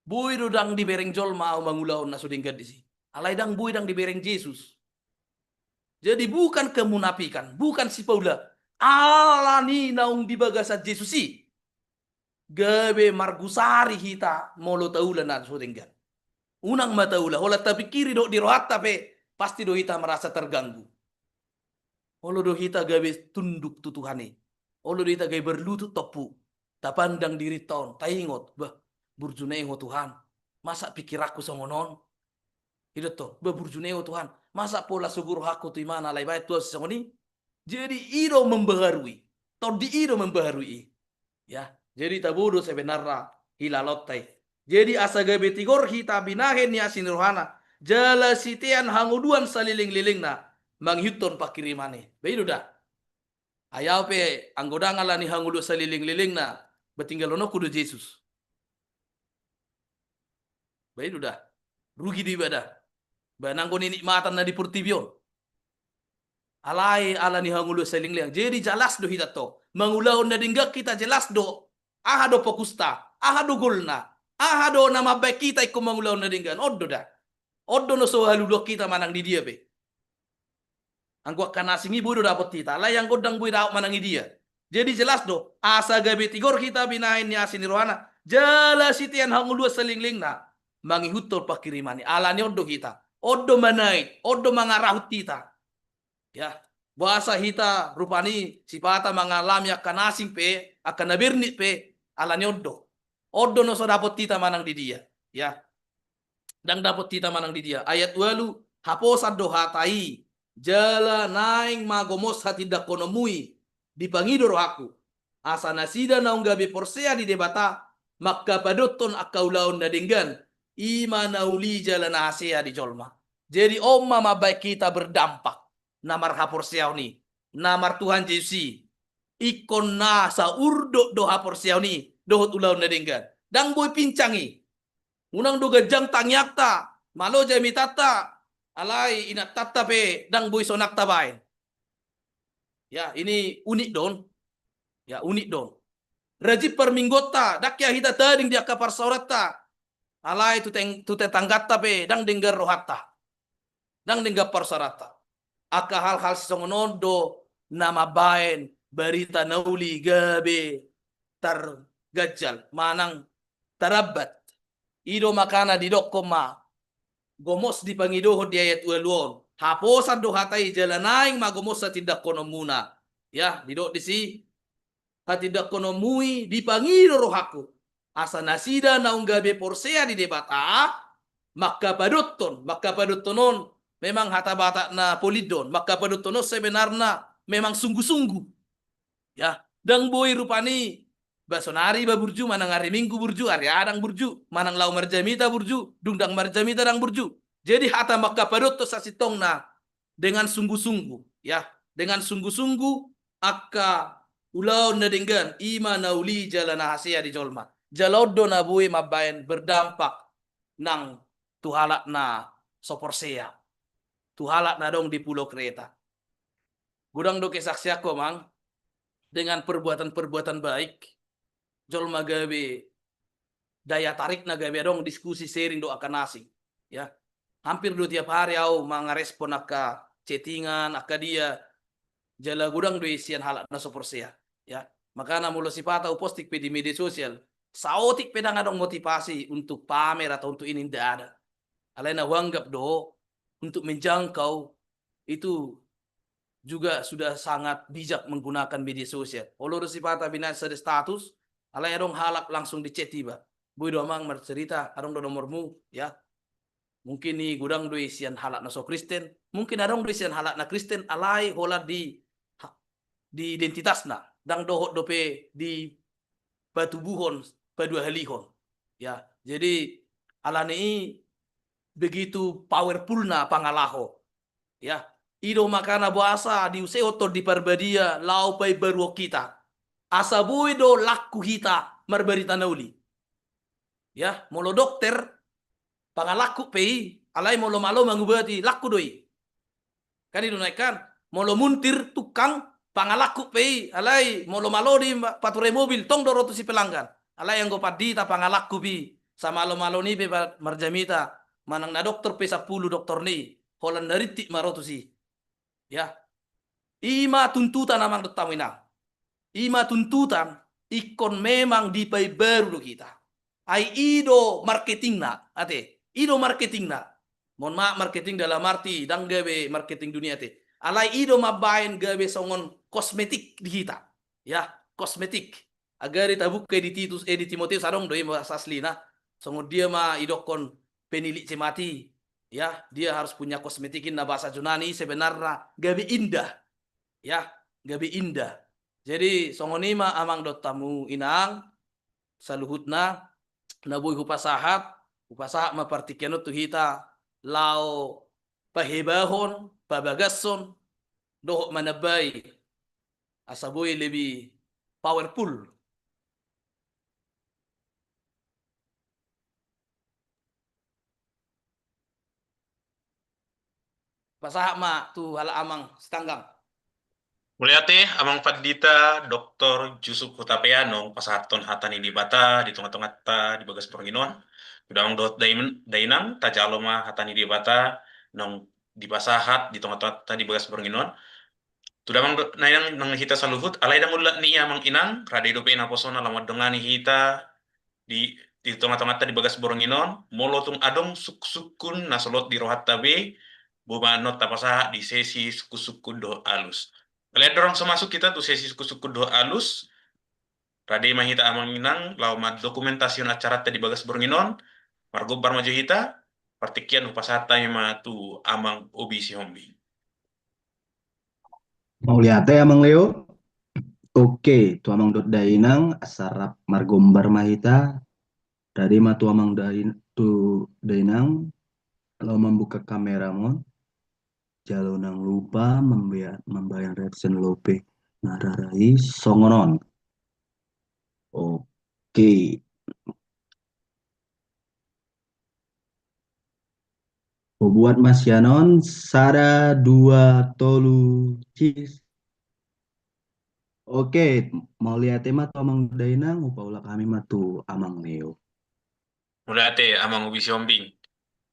Boi do ndang dibereng jolma au mangulahon na so denggan disi. Alai ndang boi ndang dibereng Jesus. Jadi bukan kemunafikan, bukan sipaula. Ala ni naung di bagasan Jesus i. Gabe margusari hita molo taula na so denggan. Unang ma taula, holan tapingkiri dohot di rohanta pe, pasti do hita merasa terganggu. Olo do hita gabe tunduk tu Tuhan i. Olo do hita gabe berlutut tompu. Tapandang dirinta on, taingot, bah, burju na i ho Tuhan. Masa pikiranku songon on? Ido to, bah, burju na i ho Tuhan. Masa pola sogo rohangku tu imana alai baen Tuhan songon i? Jadi i do membaharui. Tondi i do membaharui i. Ya, jadi tabo do sebenarna hilalaonta i. Jadi asa gabe tigor hita binahen ni asi ni rohana, jala sitean hangoluan salelenglelengna, mangihuthon panghirimon i. Ba i do da. Ai au pe anggo ndang ala ni hangoluan salelenglelengna, ba tinggalhononku do Jesus. Ba i do da. Rugi do iba da. Ba nanggo ninikmatan na di portibi on. Alai ala ni hangoluan salelengleleng. Jadi jelas do hita tong. Mangulahon na denggan hita jelas do. Aha do fokusta, aha do golna, aha do na mambaen hita ingkon mangulahon na denggan. On do da. On do na so haluluan hita manang di dia pe. Anggo angka na asing i boi do dapot hita. Alai anggo ndang boi dapot manang di dia. Jadi jelas do. Asa gabe tigor hita binahen ni asi ni rohana. Jala sitean hangoluan salelenglelengna. Mangihuthon panghirimon i. Ala ni on do hita. On do manait. On do mangarahut hita. Ya, boasa hita rupani sipata mangalami angka na asing pe, angka na bernit pe, ala ni on do. On do na so dapot hita manang di dia. Ya. Ndang dapot hita manang di dia. Ayat ualu, haposan do hata i, jala naeng ma gomos hatindangkononmu i, dipangido rohangku. Asa nasida naung gabe porsea di Debata, mangkapadothon angka ulaon na denggan, i ma na uli jala na hasea di jolma. Jadi on ma mambaen hita berdampak na marhaporseaon i, na mar Tuhan Jesus i, ingkon na saurdot do haporseaon i dohot ulaon na denggan. Ndang boi pincang i. Unang do ganjang tangiangta, malo jamitanta, alai inantanta pe ndang boi sonang tabaen. Ya, ini unik do on. Ya, unik do on. Rajin parmingguonta, ndang hea hita tading di angka parsaoranta. Alai tu teng-, tu tetangganta pe ndang denggan rohanta. Ndang denggan parsaoranta. Angka hal-hal sisongon on do na mambaen barita na uli gabe targanjal manang tarambat. I do makana didokkon ma gomos dipangidohon di ayat ualu on. Haposan do hata i jala naeng ma gomos hatindangkononmuna. Ya, didok disi hatindangkononmu i dipangido rohangku. Asa nasida naung gabe porsea di Debata, mangkapadothon, mangkapadothon on, memang hata Batak na polin do on, mangkapadothon on sebenarna memang sungguh-sungguh. Ya, ndang boi rupani, ba sonari ba burju, manang ari Minggu burju, ari Adang burju, manang laho marjamita burju, dung ndang marjamita ndang burju. Jadi hata mangkapadothon sasintongna, dengan sungguh-sungguh, ya, dengan sungguh-sungguh angka ulaon na denggan, i ma na uli jala na hasea di jolma. Jala on do na boi mambaen berdampak nang tu halak na so porsea, tu halak na adong di Pulau Kreta. Godang do kesaksianku, Amang, dengan perbuatan-perbuatan baik, jolma gabe daya tarikna gabe adong diskusi sharing dohot angka na asing. Ya. Hampir do tiap hari au mangarespon angka chattingan, angka dia, jala godang do i sian halak na so porsea. Ya. Makana molo sipata huposting pe di media sosial, saotik pe ndang adong motivasi untuk pamer atau untuk ini, ndak ada. Alai na huanggap do untuk menjangkau itu juga sudah sangat bijak menggunakan media sosial. Olo do sipata binaen sada status, alai adong halak langsung di-chat iba. Boi do amang marcerita, adong do nomormu, ya. Mungkin i godang do i sian halak na so Kristen, mungkin adong do i sian halak na Kristen, alai holan di, di identitasna, ndang dohot dope dipatubuhon, paduahalihon. Ya, jadi alani i begitu powerfulna pangalaho. Ya, i do makana boasa diusehon Tondi Parbadia laho paimbaruhon hita. Asa boi do lakku hita marbarita na uli. Ya, molo dokter, pangalangkup pe i, alai molo malo mangubati, lakku do i. Kan i do na i kan, molo muntir, tukang, pangalangkup pe i, alai molo malo di ma-, paturai mobil, tong do ro tusi pelanggan. Alai anggo pandita pangalangkup i, samalo-malo ni pe pa-, marjamita, manang na dokter pe sampulu doktorna i, holan na rintik ma ro tusi. Ya. I ma tuntutan amang dohot hamu inang. I ma tuntutan, ingkon memang dipaimbaru do hita. Ai i do marketingna, ate. I do marketingna. Mohon maaf, marketing dalam arti ndang gabe marketing dunia, ate. Alai i do mambaen gabe songon kosmetik di hita. Ya, kosmetik. Agari tabuka i di Titus, eh, di Timoteus adong do i bahasa aslina. Songon dia ma idokkon penilik jemati. Ya, dia harus punya kosmetik, inna bahasa Junani, sebenarna gabe indah. Ya, gabe indah. Jadi songon i ma amang dohot hamu inang, saluhutna na boi hupasahat, hupasahat ma partingkian on tu hita, laho pahebahon, pabagashon, dohot manambai, asa boi lebih powerful. Pasahat ma tu halak amang sitanggang. Mauliate, Amang Pandita Doktor Jusuf Hutapea, naung pasahathon hata ni Debata di tonga-tonganta di bagas borngin on. Tu damang dohot dain-, dainang, tajalo ma hata ni Debata naung dipasahat di tonga-tonganta di bagas borngin on. Tu damang dohot dainang nang hita saluhut, alai ndang ullak ni i amang inang, rade dope naposona laho mandongani hita di, di tonga-tonganta di bagas borngin on, molo tung adong sungkun-sungkun na solot di rohanta be, boi ma annon tapasahat di sesi sungkun-sungkun dohot alus. Alai andorang so masuk hita tu sesi sungkun-sungkun dohot alus, rade ma hita amang inang laho mandokumentasihon acaranta di bagas borngin on, margombar ma jo hita, partingkian hupasahat hami ma tu Amang Obi Sihombing. Mauliate Amang Leo. Oke, tu amang dohot dainang, asa rap margombar ma hita. Rade ma tu amang dain-, tu dainang, laho mambuka kamera mon. Jala unang lupa mambea-, mambaen reaction lope na rara i songon on. Oke. Hubuat ma sian on, sada, dua, tolu, cis. Oke, mauliate ma tu amang dainang, hupaulak hami ma tu amang Leo. Mauliate, Amang Obi Sihombing.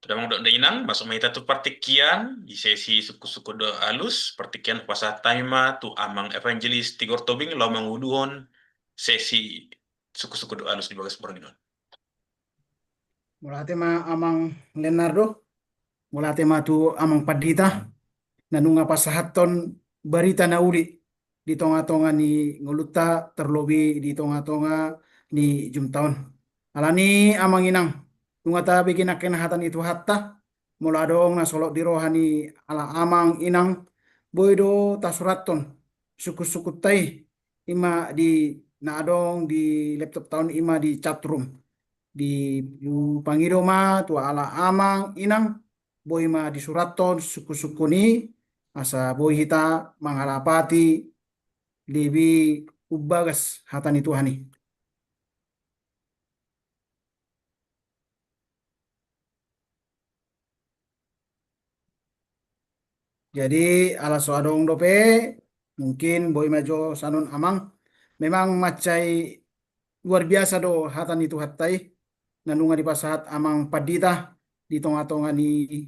Tu damang dohot dainang, masuk ma hita tu partingkian, di sesi sungkun-sungkun dohot alus, partingkian hupasahat hami ma tu Amang Evangelis Tigor Tobing, laho manguluhon sesi sungkun-sungkun dohot alus di bagas borngin on. Mauliate ma Amang Leonardo, mauliate ma tu Amang Pandita, na nunga pasahathon barita na uli di tonga-tonga ni ngolunta, terlebih di tonga-tonga ni jumta on. Alani amang inang, nunga tabege nangkin hata ni Tuhanta, molo adong na solot di roha ni halak amang inang, boi do tasurathon sungkun-sungkunta i, i ma di na adong di laptopta on, i ma di chat room. Di, hupangido ma tu halak amang inang, boi ma disurathon sungkun-sungkun i, asa boi hita mangalapati lebih umbagas hata ni Tuhan i. Jadi, ala so adong dope, mungkin boi ma jo sanon amang. Memang mansai luar biasa do hata ni Tuhanta i, na nunga dipasahat Amang Pandita di tonga-tonga ni,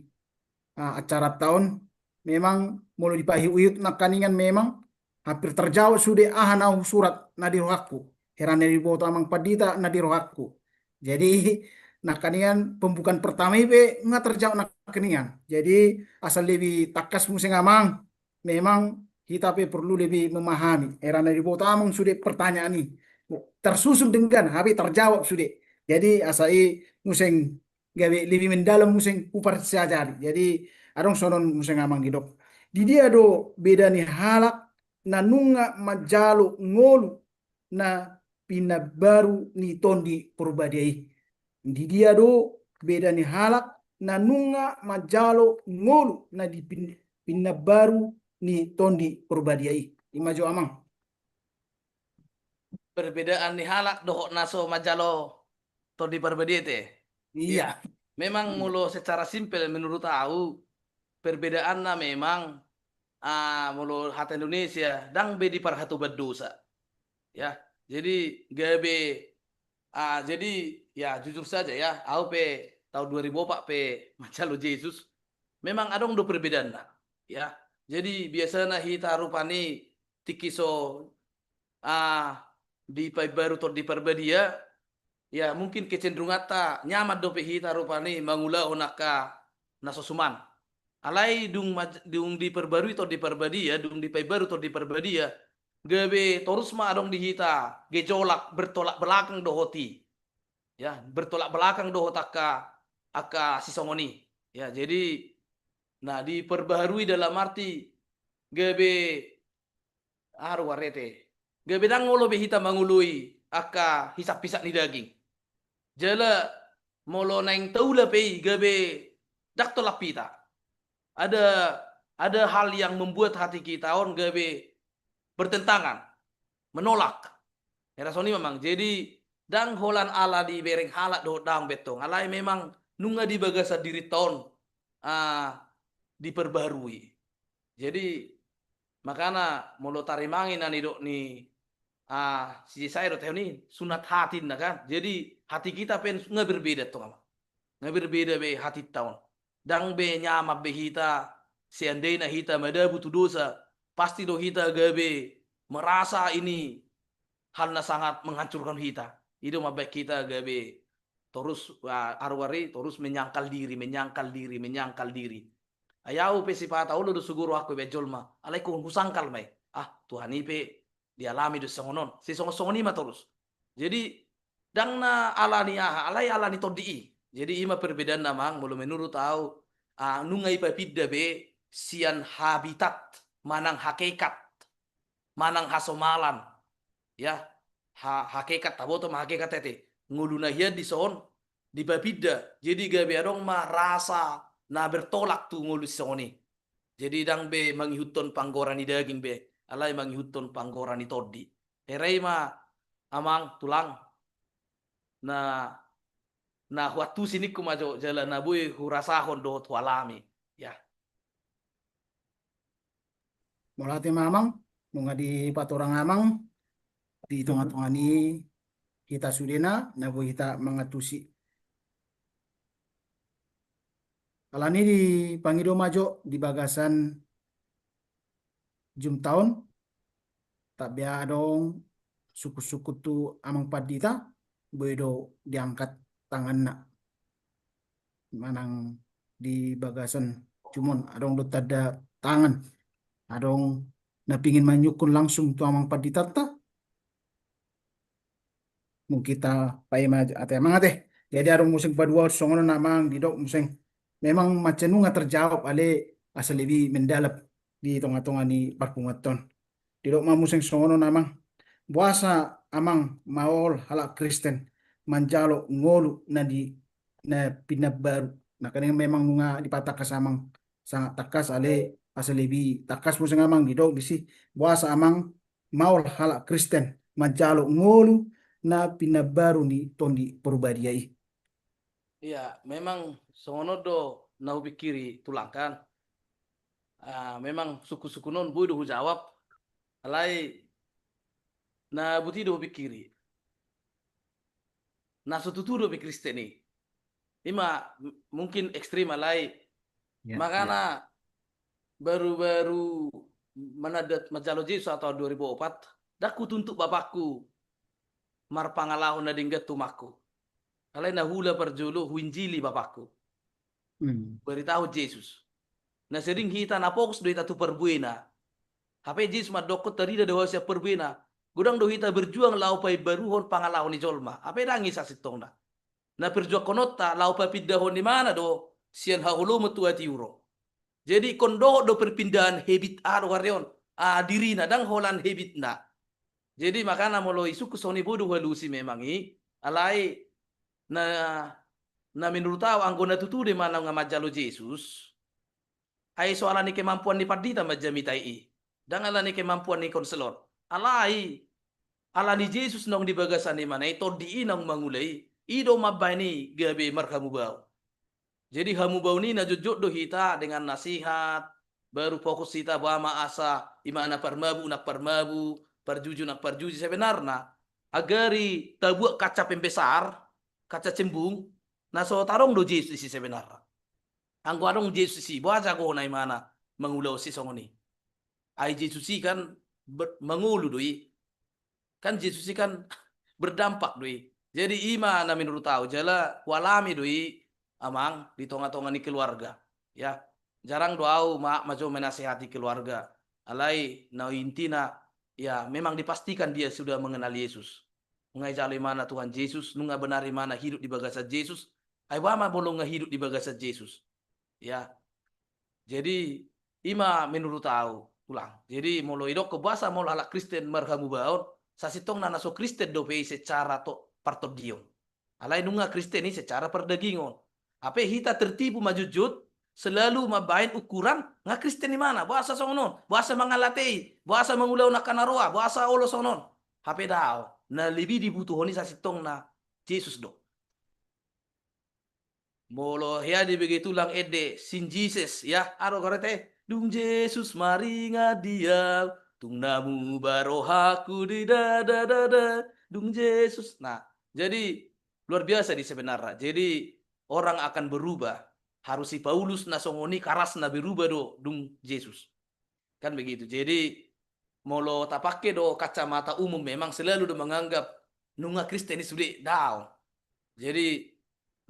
ah, acaranta on. Memang molo dipaihut-ihut nangkaningan memang hampir terjawab sude aha na husurat na di rohangku. Hera na diboto Amang Pandita na di rohangku. Jadi, nangkaningan pembukaan pertama i pe nunga terjawab nangkaningan. Jadi asa lebih tangkas muse amang, memang hita pe perlu lebih memahami. Era na diboto amang sude pertanyaan i tersusun denggan, hape terjawab sude. Jadi asa i muse gabe lebih mendalam muse huparsiajari. Jadi adong songon on muse amang didok. Di dia do beda ni halak na nunga manjalo ngolu na pinambaru ni Tondi Porbadia i? Di dia do beda ni halak na nunga manjalo ngolu na di pin-, pinambaru ni Tondi Porbadia i? I ma jo amang. Perbedaan ni halak dohot na so manjalo Tondi Porbadia i te. Iya. Memang molo secara simpel menurut au, perbedaanna memang, ah, molo hata Indonesia, ndang be diparhatoban dosa. Ya, jadi gabe, ah, jadi ya jujur saja ya, au pe tahun dua ribu opat pe manjalo Jesus, memang adong do perbedaanna. Ya, jadi biasana hita rupani tingki so, ah, dipaimbaru Tondi Porbadia, ya mungkin kecenderunganta nyaman dope hita rupani mangulahon angka na so suman. Alai dung maj-, dung diperbarui Tondi Porbadia, dung dipaimbaru Tondi Porbadia, gabe torus ma adong di hita gejolak bertolak belakang dohot i. Ya, bertolak belakang dohot angka, angka sisongon i. Ya, jadi, nah, diperbaharui dalam arti gabe aru arete. Gabe ndang olo be hita mangoloi angka hisap-hisap ni daging. Jala molo naeng taula pe i gabe ndang tolap hita. Ada, ada hal yang membuat hati kita on gabe bertentangan, menolak. Era songon i memang. Jadi ndang holan ala dibereng halak dohot daong be tong. Alai memang nunga di bagasan dirinta on, ah, diperbarui. Jadi makana molo tarimangi na nidok ni, ah, si Jesaya do teh on i, sunat hati ninna kan. Jadi hati kita pe nga berbeda tong amang. Nga berbeda be hatinta on. Ndang be nyaman be hita, seandaina hita madabu tu dosa, pasti do hita gabe merasa ini hal na sangat menghancurkan hita. I do mambahen hita gabe torus, ah, aru ari torus menyangkal diri, menyangkal diri, menyangkal diri. Ai au pe sipata olo do suguru angku ibaen jolma, alai ingkon husangkal ma i. Ah, Tuhan i pe dialami do songon on. Sisongon-songon i ma torus. Jadi ndang na ala ni aha, alai ala ni tondi i. Jadi i ma perbedaanna amang, molo menurut au, ah, nunga ipapinda be sian habitat manang hakikat manang hasomalan. Ya, ha-, hakikat, taboto ma hakikat ate. Ngolu na hian dison dipapinda, jadi gabe adong ma rasa na bertolak tu ngolu songon i. Jadi ndang be mangihuthon panggora ni daging be, alai mangihuthon panggora ni tondi. Hera i ma amang tulang na, na huantusi ningku ma jo jala na boi hurasahon dohot hualami. Ya. Mauliate ma amang, nunga dipatorang amang di tonga-tonga ni hita sudena, na boi hita mangantusi. Alani dipangido ma jo di bagasan jumta on, tabe adong sungkun-sungkun tu amang pandita, boi do diangkat tanganna. Manang di bagasan jum on, adong do tanda tangan. Adong na pingin manyungkun langsung tu amang panditanta. Mungkin tapaima ate amang ate. Jadi adong muse paduahon songon on amang didok muse. Memang mansai nunga terjawab ale asa lebih mendalam di tonga-tonga ni parpunguanta on. Didok ma muse songon on amang. Boasa amang maol halak Kristen manjalo ngolu na di, na pinambaru. Nangkaning memang nunga dipatangkas amang sangat tangkas ale asa lebih tangkas muse amang didok disi. Boasa amang maol halak Kristen manjalo ngolu na pinambaru ni Tondi Porbadia i. Iya, memang songon on do na hupikiri tulang kan. Ah, memang sungkun-sungkun on boi do hujawab. Alai na buti do hupikiri. Na so tutu do be Kristen i. I ma m-, mungkin ekstrim alai. Ya, makana ya. Baru-baru mananda manjalo Jesus atau dua ribu opat, ndang hutuntut bapakku marpangalaho na denggan tu umakku. Alai na hula parjolo huinjili bapakku. Hmm. Baritahon Jesus. Na sering hita na fokus do hita tu parbuena. Hape Jesus mandokkon tarida do hau sian parbuena. Godang do hita berjuang laho paimbaruhon pangalaho ni jolma. Hape ndang i sasintongna. Na perjuangkononta laho papindahon imana do sian haholomon tu hatiuro. Jadi ingkon dohot do perpindahan habit, aha do goarna on, ah, dirina, ndang holan habitna. Jadi makana molo isungkun songon i boi do hualusi memang i, alai na, na menurut au anggo na tutu do imana nunga manjalo Jesus, ai so ala ni kemampuan ni pandita manjamitai i. Ndang ala ni kemampuan ni konselor. Alai, ala ni Jesus naung di bagasan imana i, tondi i naung mangula i, i do mambahen i gabe marhamubaon. Jadi hamubaon i na jotjot do hita dengan nasihat, baru fokus hita boha ma asa imana parmabuk nang parmabuk, parjuju nang parjuju sebenarna. Agari tabuat kaca pembesar, kaca cembung, na so tadong do Jesus i sebenarna. Anggo adong Jesus i, boha jago na imana mangulahon si songon i. Ai Jesus i kan ber-, mangolu do i. Kan Jesus i kan berdampak do i. Jadi ima na menurut au, jala hualami do i amang di tonga-tonga ni keluarga. Ya, jarang do au ma, ma jo menasehati keluarga. Alai na intina, ya memang dipastikan dia sudah mengenal Yesus. Nunga ijalo imana Tuhan Jesus, nunga benar imana hidup di bagasan Jesus. Ai boha ma molo nunga hidup di bagasan Jesus. Ya. Jadi ima menurut au, Tulang. Jadi molo idokkon boasa molo halak Kristen marhamubaon, sasintongna na so Kristen dope i secara to-, partondion. Alai nunga Kristen i secara pardagingon. Hape hita tertipu ma jotjot, selalu mambahen ukuran nunga Kristen imana, boasa songon on, boasa mangalatei, boasa mangulahon angka na roa, boasa olo songon on. Hape daong, na lebih dibutuhon i sasintongna Jesus do. Molo hea dibege Tulang ende, sin Jesus, ya, aha do goarna i, dung Jesus maringan di au, tung na muba rohangku di da da da da, dung Jesus. Nah, jadi luar biasa di sebenarna. Jadi orang akan berubah. Harus si Paulus na songon i karasna berubah do dung Jesus. Kan begitu. Jadi molo tapake do kacamata umum memang selalu do menganggap nunga Kristen i sude, daong. Jadi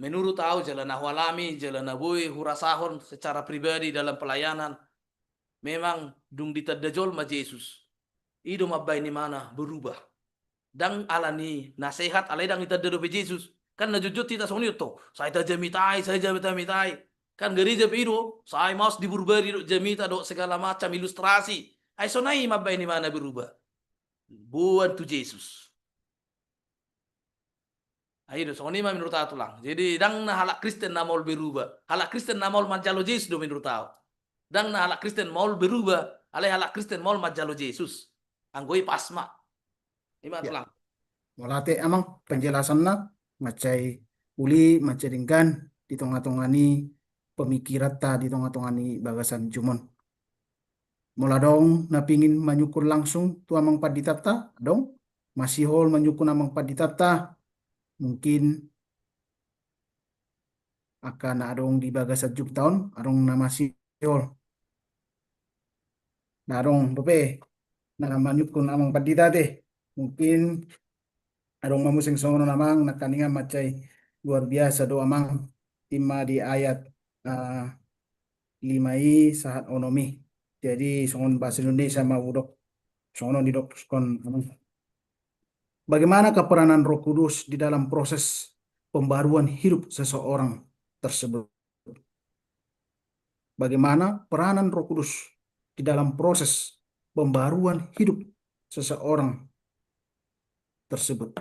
menurut au jala na hualami, jala na boi hurasahon secara pribadi dalam pelayanan, memang dung ditanda jolma Jesus, i do mambahen imana berubah. Ndang ala ni nasehat, alai ndang ditanda dope Jesus. Kan na jotjot hita songon i do, sai tajamitai, sai jamitai. Kan gareja pe i do, sai maos di burbari do jamita do segala macam ilustrasi. Ai songon i mambahen imana berubah. Boan tu Jesus. Ai do, songon i ma menurut au Tulang. Jadi ndang na halak Kristen na maol berubah. Halak Kristen na maol manjalo Jesus do menurut au. Ndang na halak Kristen maol berubah, alai halak Kristen maol manjalo Jesus. Anggo i pas ma. Ima Tulang. Mauliate amang penjelasanna, mansai uli, mansai denggan di tonga-tonga ni pemikiranta, di tonga-tonga ni bagasan jumon. Molo adong na pingin manyungkun langsung tu amang panditanta, adong? Masihol manyungkun amang panditanta, mungkin angka na adong di bagasan jumta on, adong na masihol. Na adong dope na manyungkun amang pandita ate. Mungkin adong ma muse songon on amang, nangkaningan mansai luar biasa do amang, ima di ayat, ah, lima i sahat onom i. Jadi songon bahasa Indonesia ma hudok, songon on didokkon amang. Bagaimanakah peranan Roh Kudus di dalam proses pembaruan hidup seseorang tersebut? Bagaimana peranan Roh Kudus di dalam proses pembaruan hidup seseorang tersebut?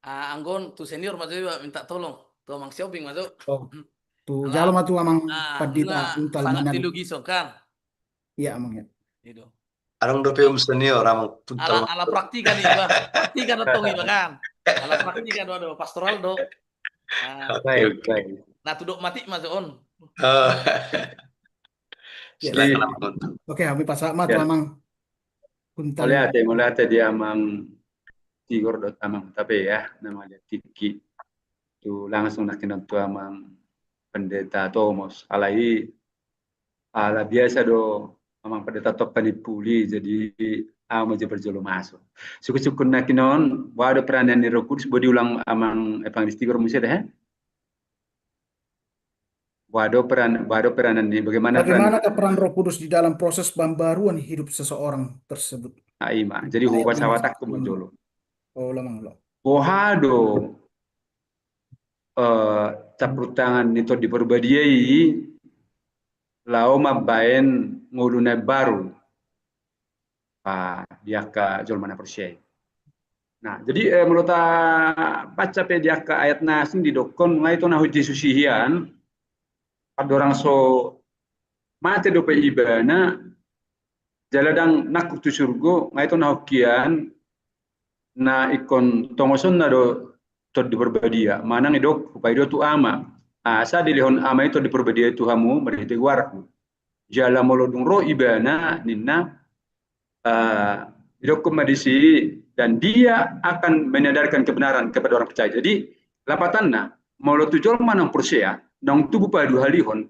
Ah, anggo on tu senior ma jo iba minta tolong. Tu amang Sihombing ma jo. Oh, tu jalo ma tu amang pandita Intal Manado. Teologison kan? Iya amang ya. Adong dope um senior amang. Ala, ala praktikan iba, praktikan do tong iba kan. Ala praktikan do, pastoral do. Nah, tudok matik ma jo on. Oke, hami pasahat ma tu amang Kuntal. Mauliate, mauliate di amang Tigor dohot amang Tabe ya, na mauliate tingki. Tu langsung nangkinan tu amang Pendeta Tomos. Alai ala biasa do Amang Pendeta Topan i puli, jadi au ma jo parjolo masuk. Sukun-sukun nangkinon, boha do peranan ni Roh Kudus, boi diulang Amang Evangelis Tigor muse da, he? Boha do peran, boha do peranan ni, bagaimana peran, bagaimanakah peran Roh Kudus di dalam proses pembaruan hidup seseorang tersebut? Ah, ima. Jadi hubaen sawatak tu manjolo. Oh, lamang lo. Boha do, eh, campur tangan ni Tondi Parbadia i laho mambaen ngolu na baru, ah, di angka jolma na porsea i. Nah, jadi, eh, molo tabaca pe di angka ayat na asing didokkon, nga i tona ho Jesus i hian, pandorang so mate dope ibana, jala ndang nangkuk tu surgo, nga i tona ho hian, na ingkon tongosonna do Tondi Parbadia, manang idok, hupaidao tu Ama. Asa dilehon Ama i Tondi Parbadia tu hamu, marhite goarhu. Jala molo dung ro ibana, ninna, eh, didokkon ma disi, dan dia akan menyadarkan kebenaran kepada orang percaya. Jadi, lapatanna, molo tu jolma naung porsea, naung tubu paduahalihon,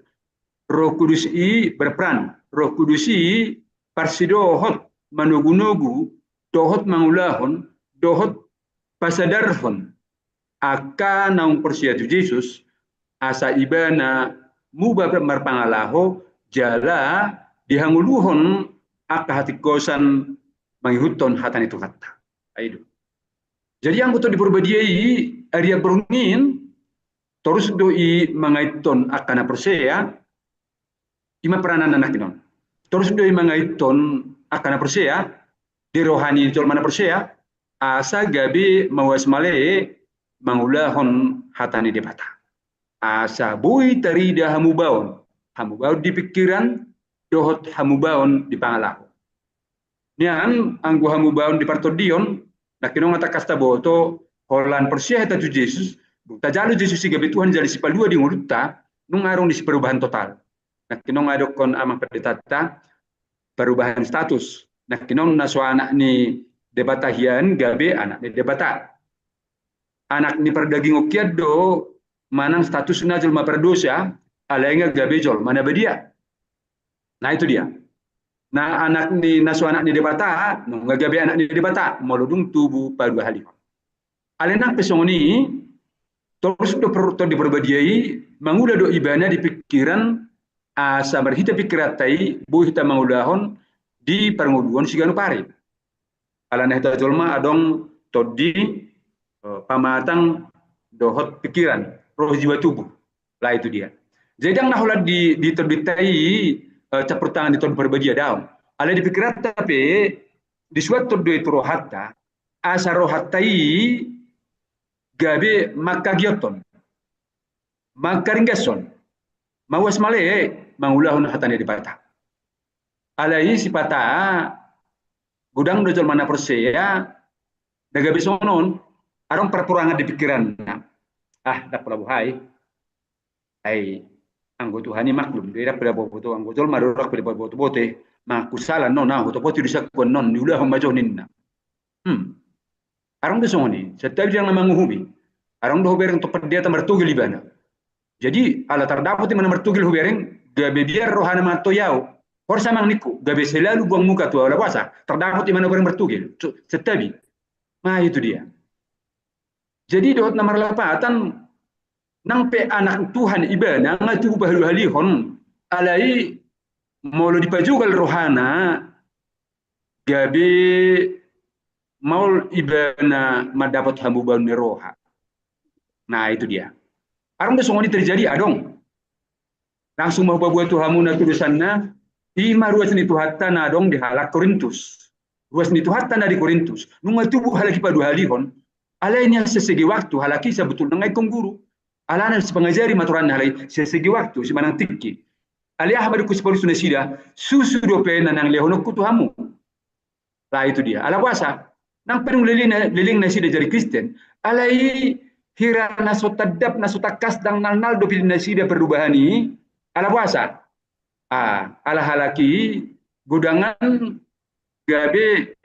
Roh Kudus i berperan, Roh Kudus i parsidohot, manogu-nogu, dohot mangulahon, dohot pasadarhon angka naung porsea tu Jesus, asa ibana muba marpangalaho jala dihangoluhon angka hatingkosan mangihuthon hata ni Tuhanta. Ai do. Jadi anggo Tondi Parbadia i, ari ambrongin, torus do i mangaithon angka na porsea, ima perananna nangkinon. Torus do i mangaithon angka na porsea, di roha ni jolma na porsea, asa gabe mauas male mangulahon hata ni Debata. Asa boi tarida hamubaon, hamubaon di pingkiran, dohot hamubaon di pangalaho. Nian anggo hamubaon di partondion, nangkinon nga tangkas taboto, holan porsea hita tu Jesus, dung tajalo Jesus i gabe Tuhan jala sipalua di ngolunta, nunga adong disi perubahan total. Nangkinon nga didokkon Amang Pendetanta, perubahan status. Nangkinon na so anak ni Debata hian gabe anak ni Debata. Anak ni pardagingon hian do manang statusna jolma pardosa, alai nga gabe jolma na badia. Nah, itu dia. Nah, anak ni, na so anak ni Debata, nunga gabe anak ni Debata, molo dung tubu paduahalihon. Alai nang pe songon i, torus do per-, Tondi Parbadia i, mangula do ibana di pingkiran, asa marhite pingkiranta i, boi hita mangulahon di parngoluon siganup ari. Alana hita jolma adong tondi, eh, pamatang dohot pingkiran, roh jiwa tubuh. Lah itu dia. Jadi ndang na holan di, di tondinta i, eh, campur tangan ni Tondi Parbadia, daong. Alai di pingkiranta pe, disuathon do i tu rohanta, asa rohanta i gabe mangkagiothon, mangkaringgashon, mauas male mangulahon hata ni Debata. Alai sipata godang do jolma na porsea, na gabe songon on, adong parporangan di pingkiranna. Ah, ndang pola boha i. Ai, anggo Tuhan i maklum do i, ndang pe diboto-boto, anggo jolma do ndang pe diboto-boto, mangaku sala annon, ahu topoti do sakuan annon, niulahon ma jo ninna. Hmm. Adong do songon i, santabi ndang na manguhumi. Adong do hubereng tompat di hata martogel ibana. Jadi, ala tardapot ibana martogel hubereng, gabe biar rohana mangantoi ahu. Horas amang ningku, gabe selalu buang muka tu ahu, ala boasa, tardapot ibana hubereng martogel. So, santabi. Nah, itu dia. Jadi, dohot na marlapatan, nang pe anak Tuhan ibana, nga tubu paduahalihon, alai molo dipajogal rohana, gabe maol ibana mandapot hamubaon ni roha. Nah, itu dia. Adong do songon i terjadi, adong. Langsung ma hupaboa tu hamu na tulisanna, ima ruas ni Tuhanta na adong di halak Korintus. Ruas ni Tuhanta na di Korintus. Nunga tubu halak i paduahalihon. Alai nian sesegi waktu, halak i sabotulna nga ingkon guru. Alana sipangajari ma aturanna halak i, sesegi waktu, simanang tingki. Alai aha ma didok si Paulus tu nasida, susu dope na naeng lehononku tu hamu. Lah itu dia. Ala boasa, nang pe dung leleng, leleng nasida jadi Kristen. Alai hira na so tandap, na so tangkas, ndang nalnal dope di nasida perubahan i. Ala boasa. Ah, ala halak i godangan gabe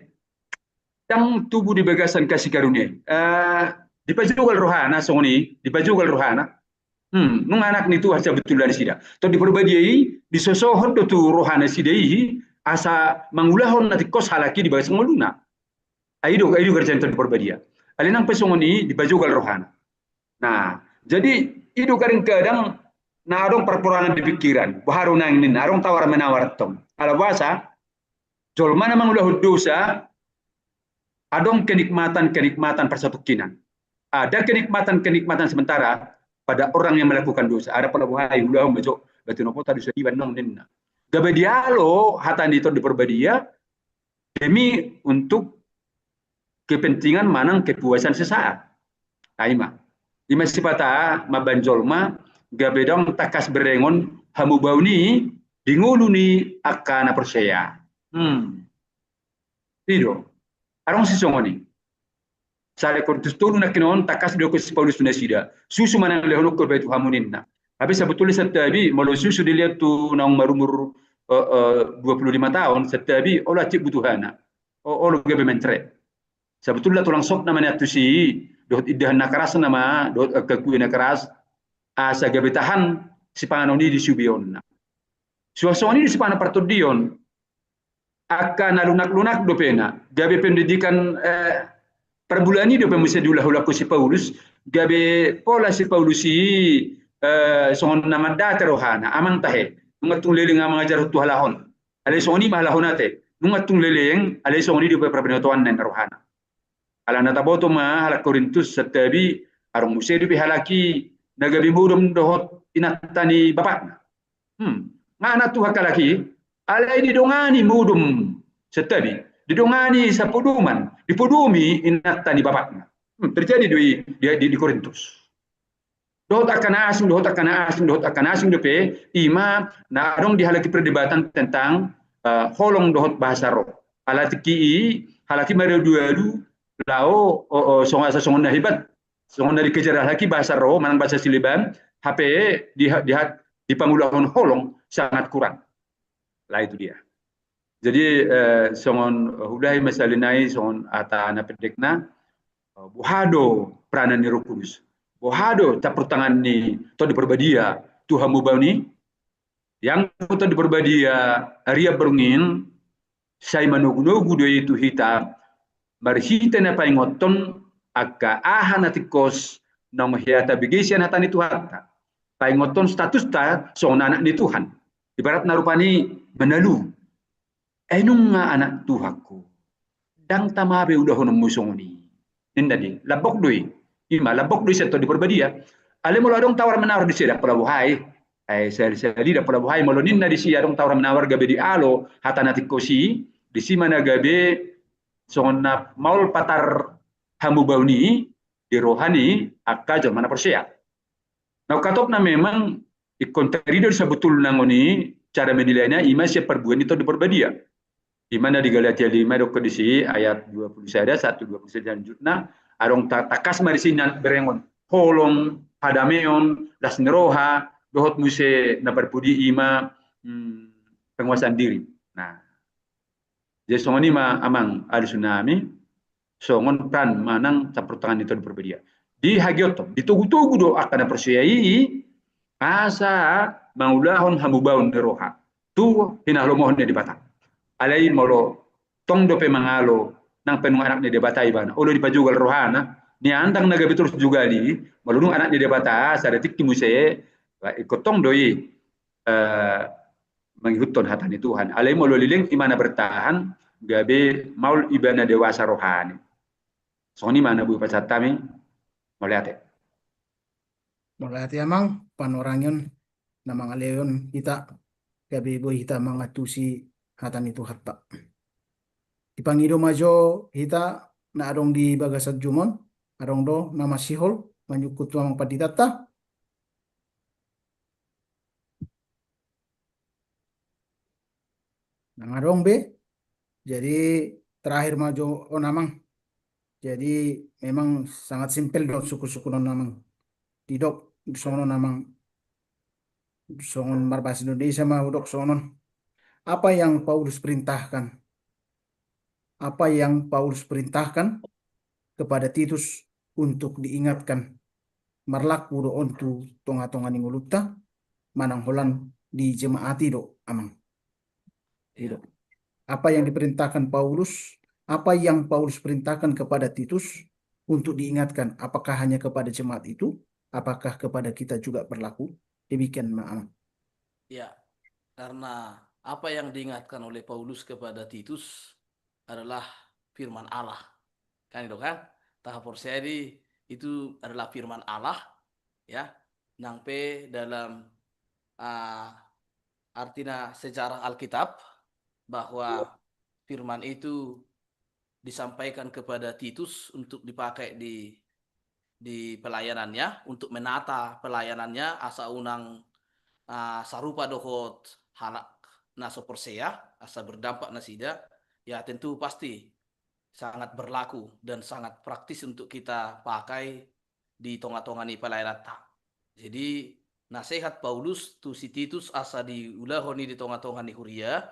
ndang tubu di bagasan kasih karunia i. Eh, dipajogal rohana songon i, dipajogal rohana. Hmm, nunga anak ni Tuhan sabotulna nasida. Tondi Parbadia i, disosohon do tu roha nasida i, asa mangulahon na tingkos halak i di bagas ngoluna. Ai i do, ai i do gareja ni Tondi Porbadia. Alai nang pe songon i dipajogal rohana. Nah, jadi i do kadang-kadang na adong parporangan di pikiran, boha do nang ninna, adong tawar menawar tong. Ala boasa, jolma na mangulahon dosa, adong kenikmatan-kenikmatan parsatongkinan. Ada kenikmatan-kenikmatan sementara pada orang yang melakukan dosa. Ada pala boha i, ulahon ma jo, berarti nopo ta dosa iban nong ninna. Gabe dialo hata ni Tondi Porbadia, demi untuk kepentingan manang kepuasan sesaat. Ai i ma. I ma sipata mambahen jolma, gabe dang tangkas berengon hamubaon i di ngolu ni angka na porsea. Hmm. I do. Adong sisongon i. Sada Korintus tolu nangkin on, tangkas didok si Paulus tu nasida. Susu ma na nilehononku dope tu hamu ninna. Tapi sebetulnya santabi, molo susu dilehon tu naung marumur, eh, eh, dua puluh lima tahun, santabi, olo hansit butuhana. O-, olo gabe mentre. Sebetulnya tulang sop nama nian tusi, dohot indahan na keras nama, dohot, eh, kekue na keras, asa gabe tahan sipanganon i di subeonna. Suang songon i di sipanganon partondion, angka na lunak-lunak dope na, gabe pendidikan, eh, parbulan i dope muse diulahulahon si Paulus, gabe pola si Paulus i, eh, songon na mandate rohana, amang tahe, nunga tung leleng amang ajarhon tu halak on. Alai songon i ma halak on ate, nunga tung leleng, alai songon i dope parpinotoan na ninna rohana. Ala na taboto ma halak Korintus santabi, adong muse dope halak i na gabe modom dohot inanta ni bapakna. Hmm. Nga anak Tuhan halak i, alai didongani modom santabi, didongani sapodoman, dipodomi inanta ni bapakna. Hmm. Terjadi do i di, di, di Korintus. Dohot angka na asing, dohot angka na asing, dohot angka na asing dope, i ma na adong di halak i perdebatan tentang, eh, holong dohot bahasa roh. Ala tingki i, halak i maradu-adu, laho, o, o, songon, asa songon na hebat, songon na dikejar halak i bahasa roh, manang bahasa sileban, hape di, di, dipangulahon holong sangat kurang. Lah itu dia. Jadi, eh, songon, eh, hudahi ma sahali nai, songon hata na pendekna, eh, boha do peranan ni Roh Kudus. Boha do campur tangan ni Tondi Porbadia tu hamubaon i. Yang Tondi Porbadia, ari ambarungin, sai manogunogu do i tu hita, marhite na paingothon angka aha na tingkos naung hea tabege sian hata ni Tuhanta. Paingothon statusta songon anak ni Tuhan. Ibaratna rupani manalu. Ai nunga anak Tuhanku. Dang tama be ulahononmu songon i. Ninna di, lambok do i. I ma, lambok do i sian Tondi Porbadia. Alai molo adong tawar menawar disi, dang pola boha i. Ai sahali-sahali dang pola boha i, molo ninna disi adong tawar menawar gabe dialo hata na tingkos i, disi ma na gabe songon na maol patar hamubaon i di roha ni angka jolma na porsea. Naung hatopna memang ingkon tarida do sabotulna ngoni cara menilainya, i ma sian parbue ni Tondi Porbadia. I ma na di Galatia lima didok disi ayat dua puluh sada, satu dua puluh sada lanjutna, adong ta-, tangkas ma disi na berengon holong, hadameon, las ni roha, dohot muse na parpudi i ma, hmm, penguasaan diri. Nah, jadi songon i ma amang alusi nami, songon peran manang campur tangan ni Tondi Porbadia. Dihagiot, ditogutogu do angka na porsea i, asa mangulahon hamubaon ni roha tu hinalomohon ni Debata. Alai molo tong dope mangalo nang pe nunga anak ni Debata ibana, olo dipajogal rohana, nian dang na gabe torus jogal i, molo dung anak ni Debata, sada tingki muse, ingkon tong do i, eh, mangihuthon hata ni Tuhan. Alai molo leleng i ma na bertahan, gabe maol ibana dewasa rohani. Songon i ma na boi pasahat hami, mauliate. Mauliate amang, panorangion na mangalehon hita, gabe boi hita mangantusi hata ni Tuhanta. Dipangido ma jo hita na adong di bagasan jumon, adong do na masihol manyukut tu amang panditanta. Nang adong be. Jadi terakhir ma jo on amang. Jadi memang sangat simpel do sungkun-sungkunon amang. Didok songon on amang. Songon marbahasa Indonesia ma hudok songon on. Apa yang Paulus perintahkan? Apa yang Paulus perintahkan kepada Titus untuk diingatkan? Marlaku do on tu tonga-tonga ni ngolunta, manang holan di jemaat i do amang. I do. Apa yang diperintahkan Paulus, apa yang Paulus perintahkan kepada Titus untuk diingatkan, apakah hanya kepada jemaat itu, apakah kepada kita juga berlaku? Demikian, Amang. Ya, karena apa yang diingatkan oleh Paulus kepada Titus adalah firman Allah. Kan itu kan? Taha porsea di itu adalah firman Allah, ya. Nang pe dalam, ah, artina sejarah Alkitab, bahwa firman itu disampaikan kepada Titus untuk dipakai di, di pelayanannya, untuk menata pelayanannya, asa unang, ah, sarupa dohot halak na so porsea, asa berdampak nasida, ya tentu pasti sangat berlaku dan sangat praktis untuk kita pakai di tonga-tonga ni pelayananta. Jadi, nasehat Paulus tu si Titus asa diulahon i di tonga-tonga ni huria,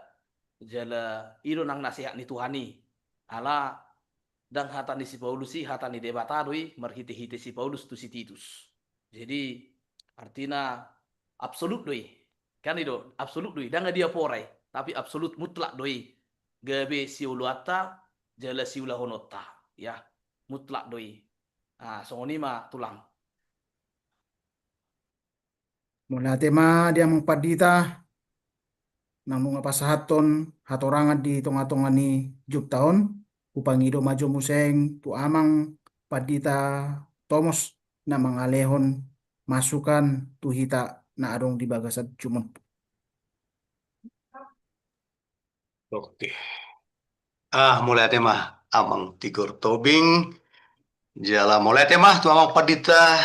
jala i do nang nasehat ni Tuhan i. Ala ndang hata ni si Paulus i, hata ni Debata do i marhite-hite si Paulus tu si Titus. Jadi, artina absolut do i. Kan i do, absolut do i. Ndang diaporai, tapi absolut mutlak do i. Gabe sioloanta, jala siulahononta. Ya, mutlak do i. Ah, songon i ma, Tulang. Mauliate ma di Amang Pandita, nang nunga pasahathon hatorangan di tonga-tonga ni jumpa on, hupangido ma jo muse tu Amang Pandita Tomos na mangalehon masukan tu hita na adong di bagasan jumpa on. Oke. Ah, mauliate ma Amang Tigor Tobing. Jala mauliate ma tu Amang Pandita,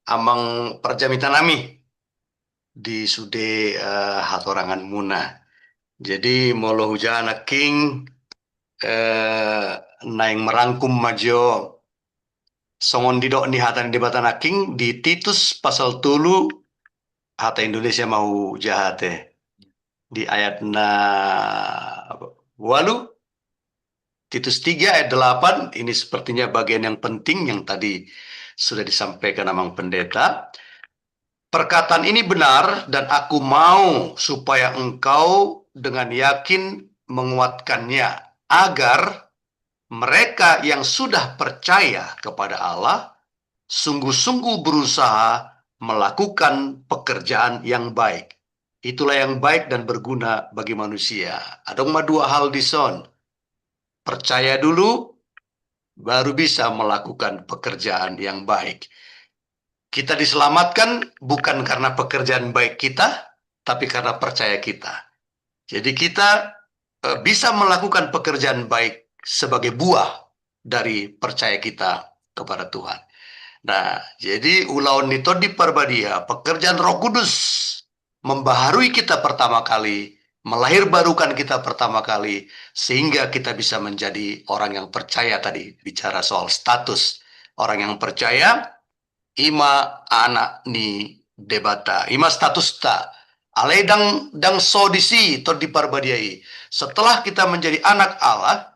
Amang parjamita nami di sude, eh, hatoranganmuna. Jadi molo hujaha nangkin, eh, naeng merangkum ma jo songon didok ni hata ni Debata nangkin di Titus pasal tolu, hata Indonesia ma hujaha ate. Di ayat na ualu, Titus tiga ayat delapan, ini sepertinya bagian yang penting yang tadi sudah disampaikan Amang Pendeta. Perkataan ini benar dan aku mau supaya engkau dengan yakin menguatkannya, agar mereka yang sudah percaya kepada Allah sungguh-sungguh berusaha melakukan pekerjaan yang baik. Itulah yang baik dan berguna bagi manusia. Adong ma dua hal dison. Percaya dulu, baru bisa melakukan pekerjaan yang baik. Kita diselamatkan bukan karena pekerjaan baik kita, tapi karena percaya kita. Jadi kita, eh, bisa melakukan pekerjaan baik sebagai buah dari percaya kita kepada Tuhan. Nah, jadi ulaon ni Tondi Parbadia, pekerjaan Roh Kudus membaharui kita pertama kali, melahirbarukan kita pertama kali, sehingga kita bisa menjadi orang yang percaya. Tadi bicara soal status orang yang percaya, ima anak ni Debata, ima statusta. Alai ndang, ndang so disi Tondi Parbadia i. Setelah kita menjadi anak Allah,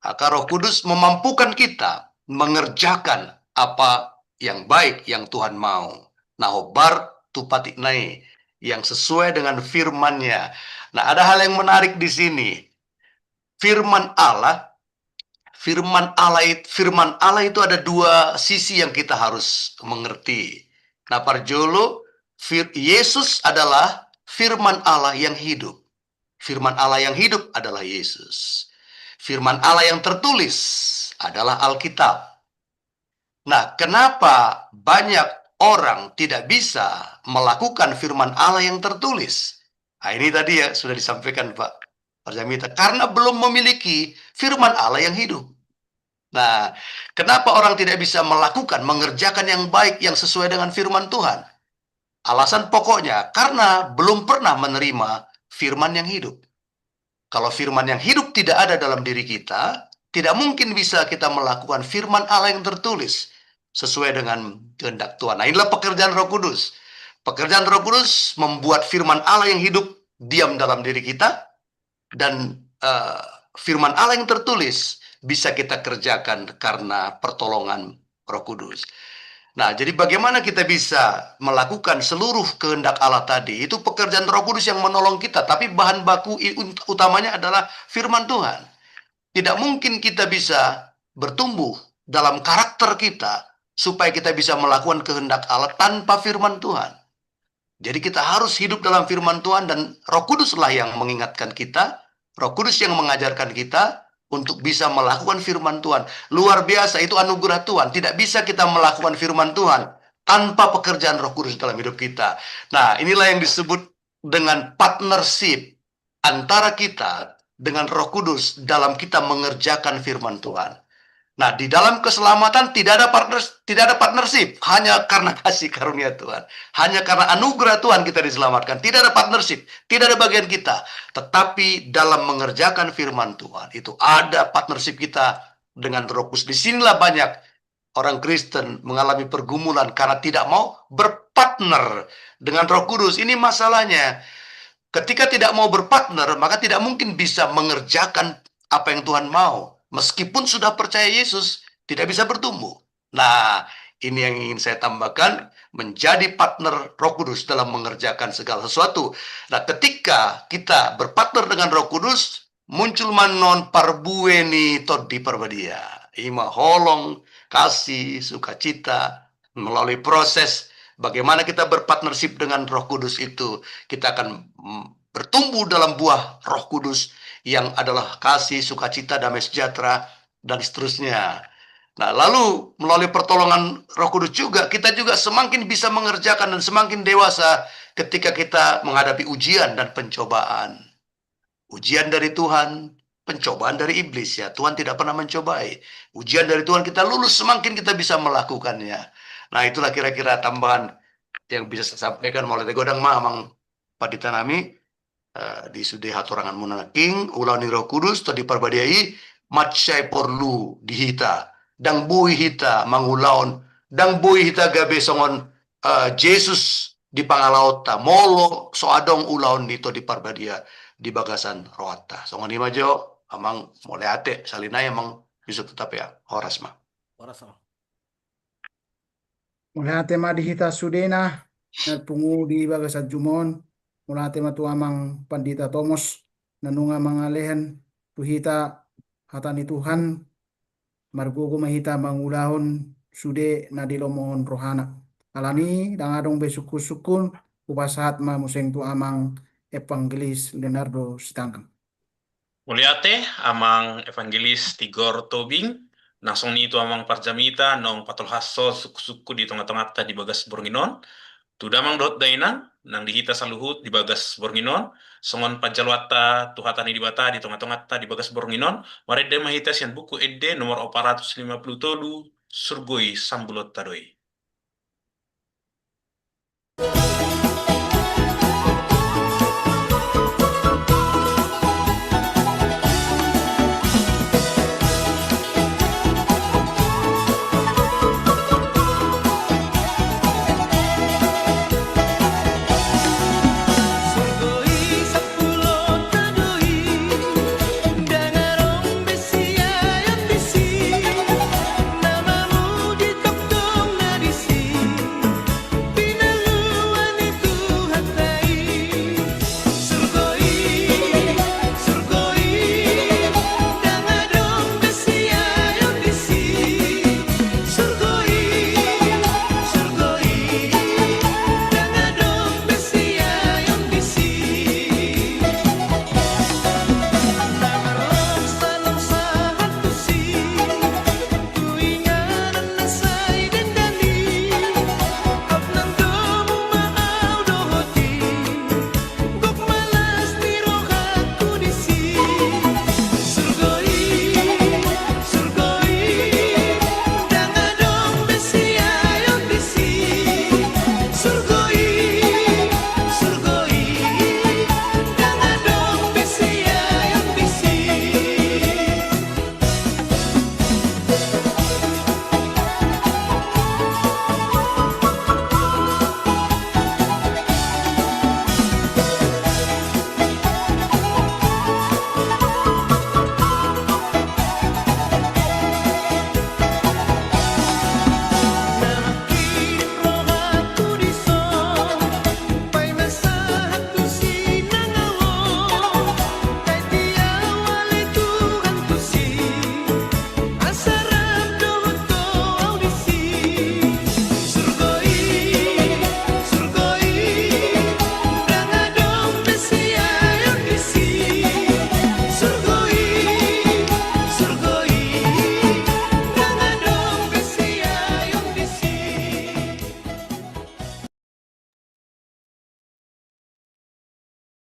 maka Roh Kudus memampukan kita mengerjakan apa yang baik yang Tuhan mau. Nah, hombar tu patikna i, yang sesuai dengan firman-Nya. Nah, ada hal yang menarik di sini. Firman Allah, firman Allah it-, firman Allah itu ada dua sisi yang kita harus mengerti. Nah, parjolo, fir-, Yesus adalah firman Allah yang hidup. Firman Allah yang hidup adalah Yesus. Firman Allah yang tertulis adalah Alkitab. Nah, kenapa banyak orang tidak bisa melakukan firman Allah yang tertulis? Nah, ini tadi ya sudah disampaikan Pak Parjamita, karena belum memiliki firman Allah yang hidup. Nah, kenapa orang tidak bisa melakukan, mengerjakan yang baik, yang sesuai dengan firman Tuhan? Alasan pokoknya karena belum pernah menerima firman yang hidup. Kalau firman yang hidup tidak ada dalam diri kita, tidak mungkin bisa kita melakukan firman Allah yang tertulis sesuai dengan kehendak Tuhan. Nah, inilah pekerjaan Roh Kudus. Pekerjaan Roh Kudus membuat firman Allah yang hidup diam dalam diri kita, dan, eh, firman Allah yang tertulis bisa kita kerjakan karena pertolongan Roh Kudus. Nah, jadi bagaimana kita bisa melakukan seluruh kehendak Allah tadi? Itu pekerjaan Roh Kudus yang menolong kita, tapi bahan baku i-, ut-, utamanya adalah firman Tuhan. Tidak mungkin kita bisa bertumbuh dalam karakter kita supaya kita bisa melakukan kehendak Allah tanpa firman Tuhan. Jadi kita harus hidup dalam firman Tuhan dan Roh Kuduslah yang mengingatkan kita, Roh Kudus yang mengajarkan kita untuk bisa melakukan firman Tuhan. Luar biasa, itu anugerah Tuhan. Tidak bisa kita melakukan firman Tuhan tanpa pekerjaan Roh Kudus dalam hidup kita. Nah, inilah yang disebut dengan partnership antara kita dengan Roh Kudus dalam kita mengerjakan firman Tuhan. Nah, di dalam keselamatan tidak ada partners, tidak ada partnership, hanya karena kasih karunia Tuhan, hanya karena anugerah Tuhan kita diselamatkan. Tidak ada partnership, tidak ada bagian kita. Tetapi dalam mengerjakan firman Tuhan itu ada partnership kita dengan Roh Kudus. Di sinilah banyak orang Kristen mengalami pergumulan karena tidak mau berpartner dengan Roh Kudus. Ini masalahnya. Ketika tidak mau berpartner, maka tidak mungkin bisa mengerjakan apa yang Tuhan mau. Meskipun sudah percaya Yesus, tidak bisa bertumbuh. Nah, ini yang ingin saya tambahkan, menjadi partner Roh Kudus dalam mengerjakan segala sesuatu. Nah, ketika kita berpartner dengan Roh Kudus, muncul ma annon parbue ni Tondi Parbadia. I ma holong, kasih, sukacita, melalui proses bagaimana kita berpartnership dengan Roh Kudus itu, kita akan, mm, bertumbuh dalam buah Roh Kudus yang adalah kasih, sukacita, damai sejahtera, dan seterusnya. Nah, lalu melalui pertolongan Roh Kudus juga, kita juga semakin bisa mengerjakan dan semakin dewasa ketika kita menghadapi ujian dan pencobaan. Ujian dari Tuhan, pencobaan dari iblis, ya. Tuhan tidak pernah mencobai. Ujian dari Tuhan, kita lulus, semakin kita bisa melakukannya. Nah, itulah kira-kira tambahan yang bisa saya sampaikan. Mauliate godang ma, Amang Pandita nami, eh, di sude hatoranganmuna nangkin, ulaon ni Roh Kudus, Tondi Parbadia i, mansai porlu di hita. Ndang boi hita mangulahon, ndang boi hita gabe songon, eh, Jesus di pangalaonta, molo so adong ulaon ni Tondi Parbadia di bagasan rohanta. Songon i ma jo, Amang, mauliate, sahali nai Amang Yusuf Hutapea. Horas ma. Horas, Amang. Mauliate ma di hita sudena, na pungu di bagasan jumon, mauliate ma tu Amang Pandita Tomos, na nunga mangalehon tu hita hata ni Tuhan, margogo ma hita mangulahon sude na dilomohon rohana. Alani, ndang adong be sungkun-sungkun, hupasahat ma muse tu Amang Evangelis Leonardo Sitanggang. Mauliate, Amang Evangelis Tigor Tobing, na songon i tu Amang parjamita, naung patolhashon sungkun-sungkun di tonga-tonganta di bagas borngin on, tu damang dohot dainang, nang di hita saluhut di bagas borngin on, songon panjaloanta tu hata ni Debata di tonga-tonganta di bagas borngin on, marende ma hita sian Buku Ende nomor opat ratus lima puluh tolu, Surgoi sambulonta do i.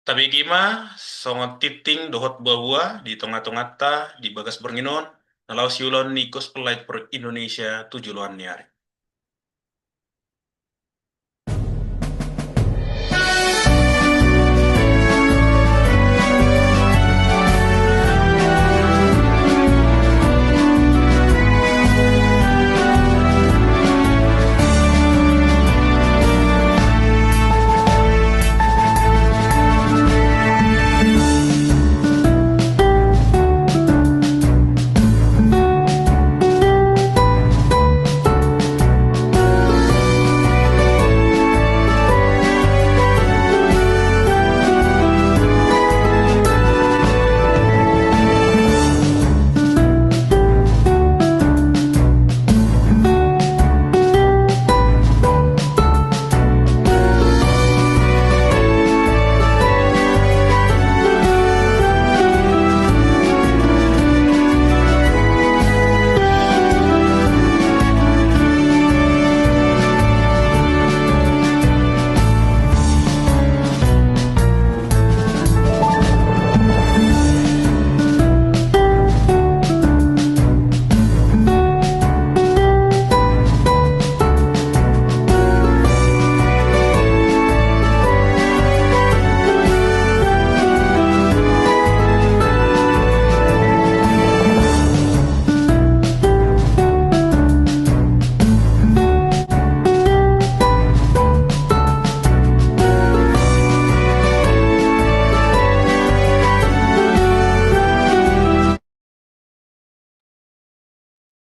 Tabege ma songon tinting dohot buabua di tongatonganta di bagas borngin on, na laho siulahon ni Gospel Light for Indonesia tu joloan ni ari.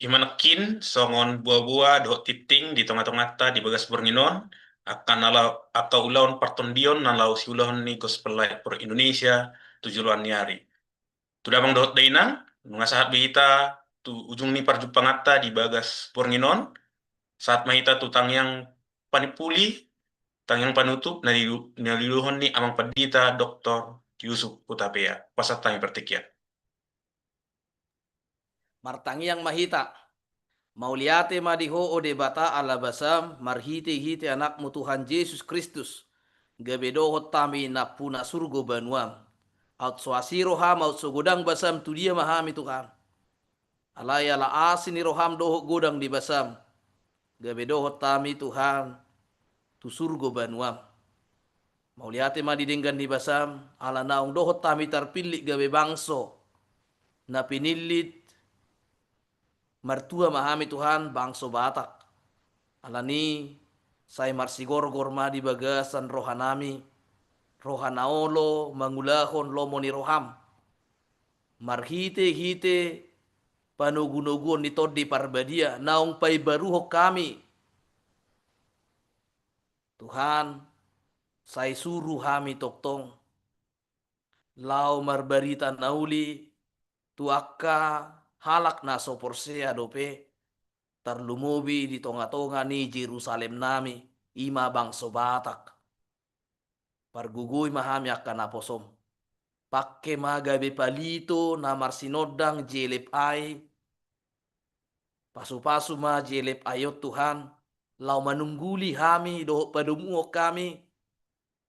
I ma nangkin songon buabua dohot tinting di tongatonganta di bagas borngin on, angka na la-, angka ulaon partondion na laho siulahon ni Gospel Light for Indonesia tu joloan ni ari. Tu damang dohot dainang, nunga sahat be hita tu ujung ni parjumpanganta di bagas borngin on, sahat ma hita tu tangiang panimpuli, tangiang panutup na dilu-, na diuluhon ni Amang Pandita Doktor Yusuf Hutapea. Pasahat hami partingkian. Martangiang ma hita. Mauliate ma di Ho, o Debata Alla Basam, marhitehite Anakmu Tuhan Jesus Kristus, gabe dohot hami nampuna surgo banuam. Aut so asi roham, aut so godang basam, tu dia ma hami, Tuhan? Alai ala asi ni roham dohot godang ni basam, gabe dohot hami, Tuhan, tu surgo banuam. Mauliate ma di denggan ni basam, ala naung dohot hami tarpillit gabe bangso na pinillit. Martua ma hami, Tuhan, bangso Batak. Alani, sai marsigorgor ma di bagasan rohanami, roha na olo mangulahon lomo ni roham, marhitehite panogunoguon ni Tondi Parbadia naung paimbaruhon hami. Tuhan, sai suru hami tongtong laho marbarita na uli tu angka halak na so porsea dope, tarlumobi di tongatonga ni Jerusalem nami, i ma bangso Batak. Pargogoi ma hami angka naposom. Pangke ma gabe palito na marsinondang jelep ai. Pasupasu ma jelep ai on, Tuhan, laho manungguli hami dohot padomuhon hami,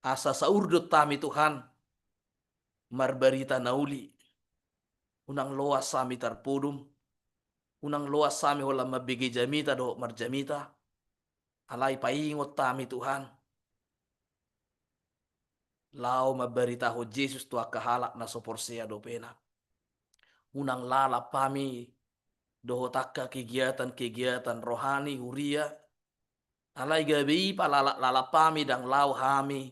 asa saurdot hami, Tuhan, marbarita na uli. Unang loas hami tarpodom, unang loas hami holan mambege jamita dohot marjamita. Alai paingot hami, Tuhan, laho mambaritahon Jesus tu angka halak na so porsea dopena. Unang lalap hami dohot angka kegiatan-kegiatan rohani huria. Alai gabe i palalaplalap hami, ndang laho hami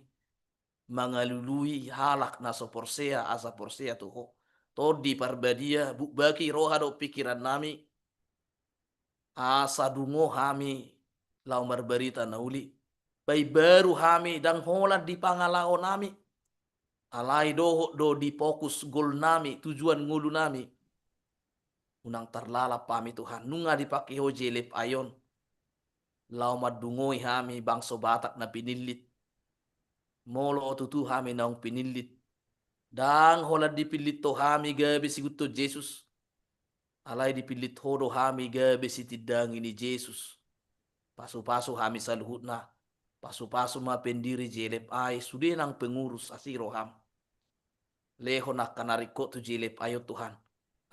mangalului halak na so porsea asa porsea tu Ho. Tondi Parbadia, bukbaki roha dohot pingkiran nami, asa dungo hami laho marbarita na uli. Paimbaru hami, ndang holan di pangalaho nami, alai dohot do di fokus gol nami, tujuan ngolu nami. Unang tarlalap hami, Tuhan, nunga dipangke Ho jelep ai on laho mandungoi hami bangso Batak na pinillit. Molo tutu hami naung pinillit, ndang holan dipillit Ho hami gabe siihutton Jesus, alai dipillit Ho do hami gabe sitindangi ni Jesus. Pasupasu hami saluhutna. Pasupasu ma pendiri J L F I, sude nang pengurus, asi roham. Lehon angka na ringkot tu jelep ai on Tuhan,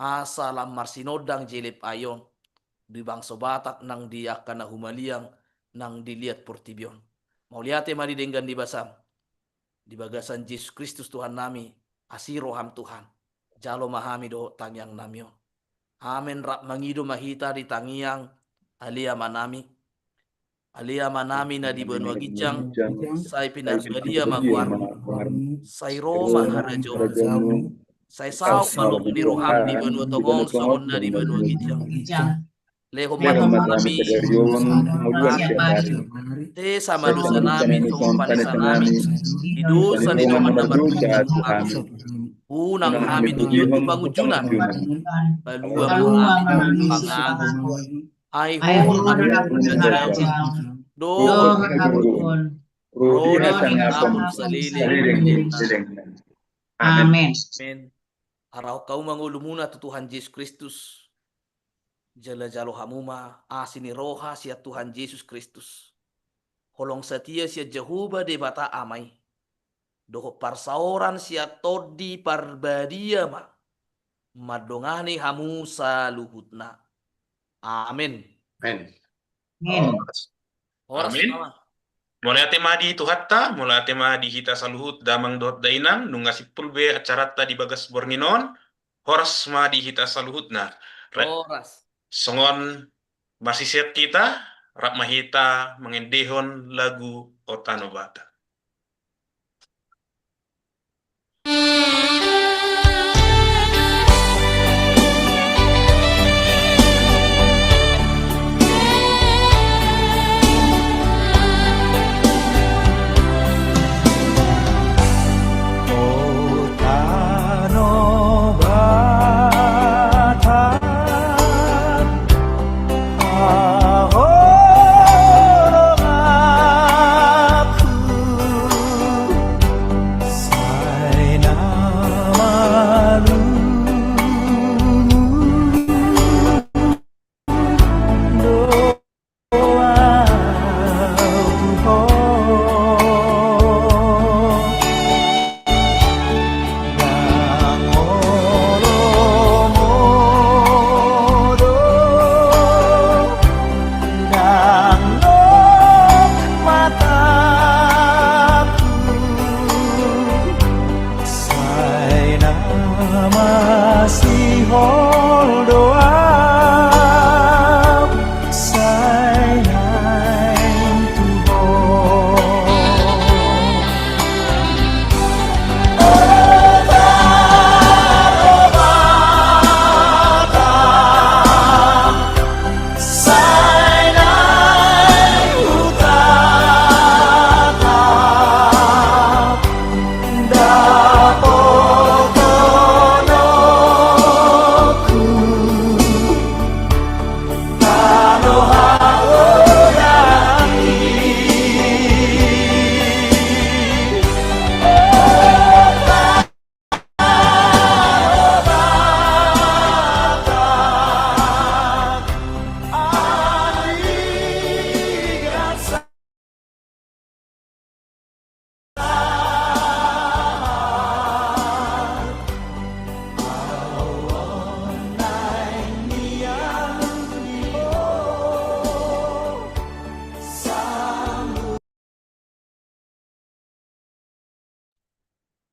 asa lam marsinondang jelep ai on di bangso Batak nang di angka na humaliang nang di liat portibi on. Mauliate ma di denggan ni basam. Di bagasan Jesus Kristus Tuhannami, asi roham Tuhan. Jalo ma hami dohot tangiangnami on. Amen. Rap mangido ma hita di tangiang Ale Amanami. Ale Amanami na di banua ginjang, sai pinarbadia ma goarmu. Sai ro ma harajaonmu. Sai saut ma lomo ni roham di banua tonga on songon na di banua ginjang. Lehon ma tu hami sadari on hangoluan siapari. Sesa ma dosanami songon panesanami di dosa ni dongan na mardosa tu hami. Unang hami togihon tu pangunjunan. Palua ma hami tu pangago. Ai Ho do hamu na mangaraja dohot hagogoon, ro di hasangapon saleleng ni lelengna. Amen. Amen. Arahon hamu ma ngolumuna tu Tuhan Jesus Kristus. Jala jalo hamu ma asi ni roha sian Tuhan Jesus Kristus. Holong satia sian Jahowa Debata Ama i, dohot parsaoran sian Tondi Parbadia ma mandongani hamu saluhutna. Amen. Amen. Amen. Horas. Horas. Amen. Mauliate ma di Tuhanta, mauliate ma di hita saluhut damang dohot dainang, nunga simpul be acaranta di bagas borngin on. Horas ma di hita saluhutna. Horas. Songon masisip hita, rap ma hita mangendehon lagu O Tano Batak. Sai na masihol do au, sai naeng tu Ho.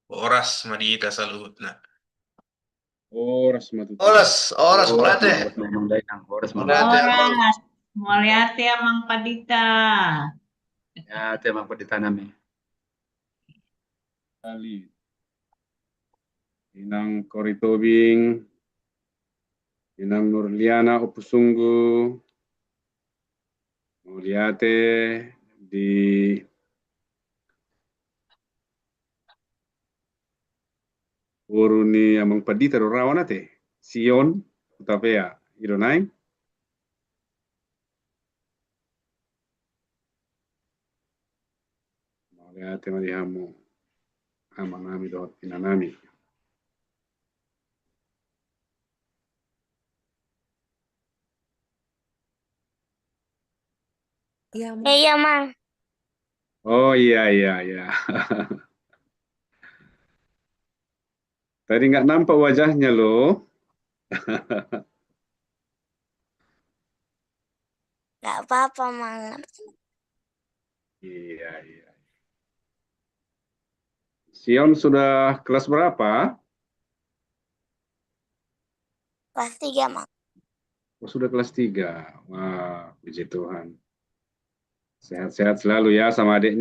Horas ma di hita saluhutna. Horas ma tutu. Horas, horas, mauliate. Horas ma Amang Dainang, horas ma. Mauliate, Amang. Horas. Mauliate, Amang Pandita. Mauliate, Amang Pandita nami. Kali. Inang Kori Tobing, Inang Nurliana Ompu Sunggu, mauliate di boru ni Amang Pandita do rawan ate, Sion Hutapea, i do naeng. Mauliate ma di hamu, amanami dohot inanami. Iya, Mang. Iya, Mang. Oh, iya, iya, iya. Tadi nggak nampak wajahnya, loh. Nggak apa-apa, Mang. Iya, iya. Sion sudah kelas berapa? Kelas tiga, Mang. Oh, sudah kelas tiga. Wah, puji Tuhan. Sehat-sehat selalu ya sama adiknya.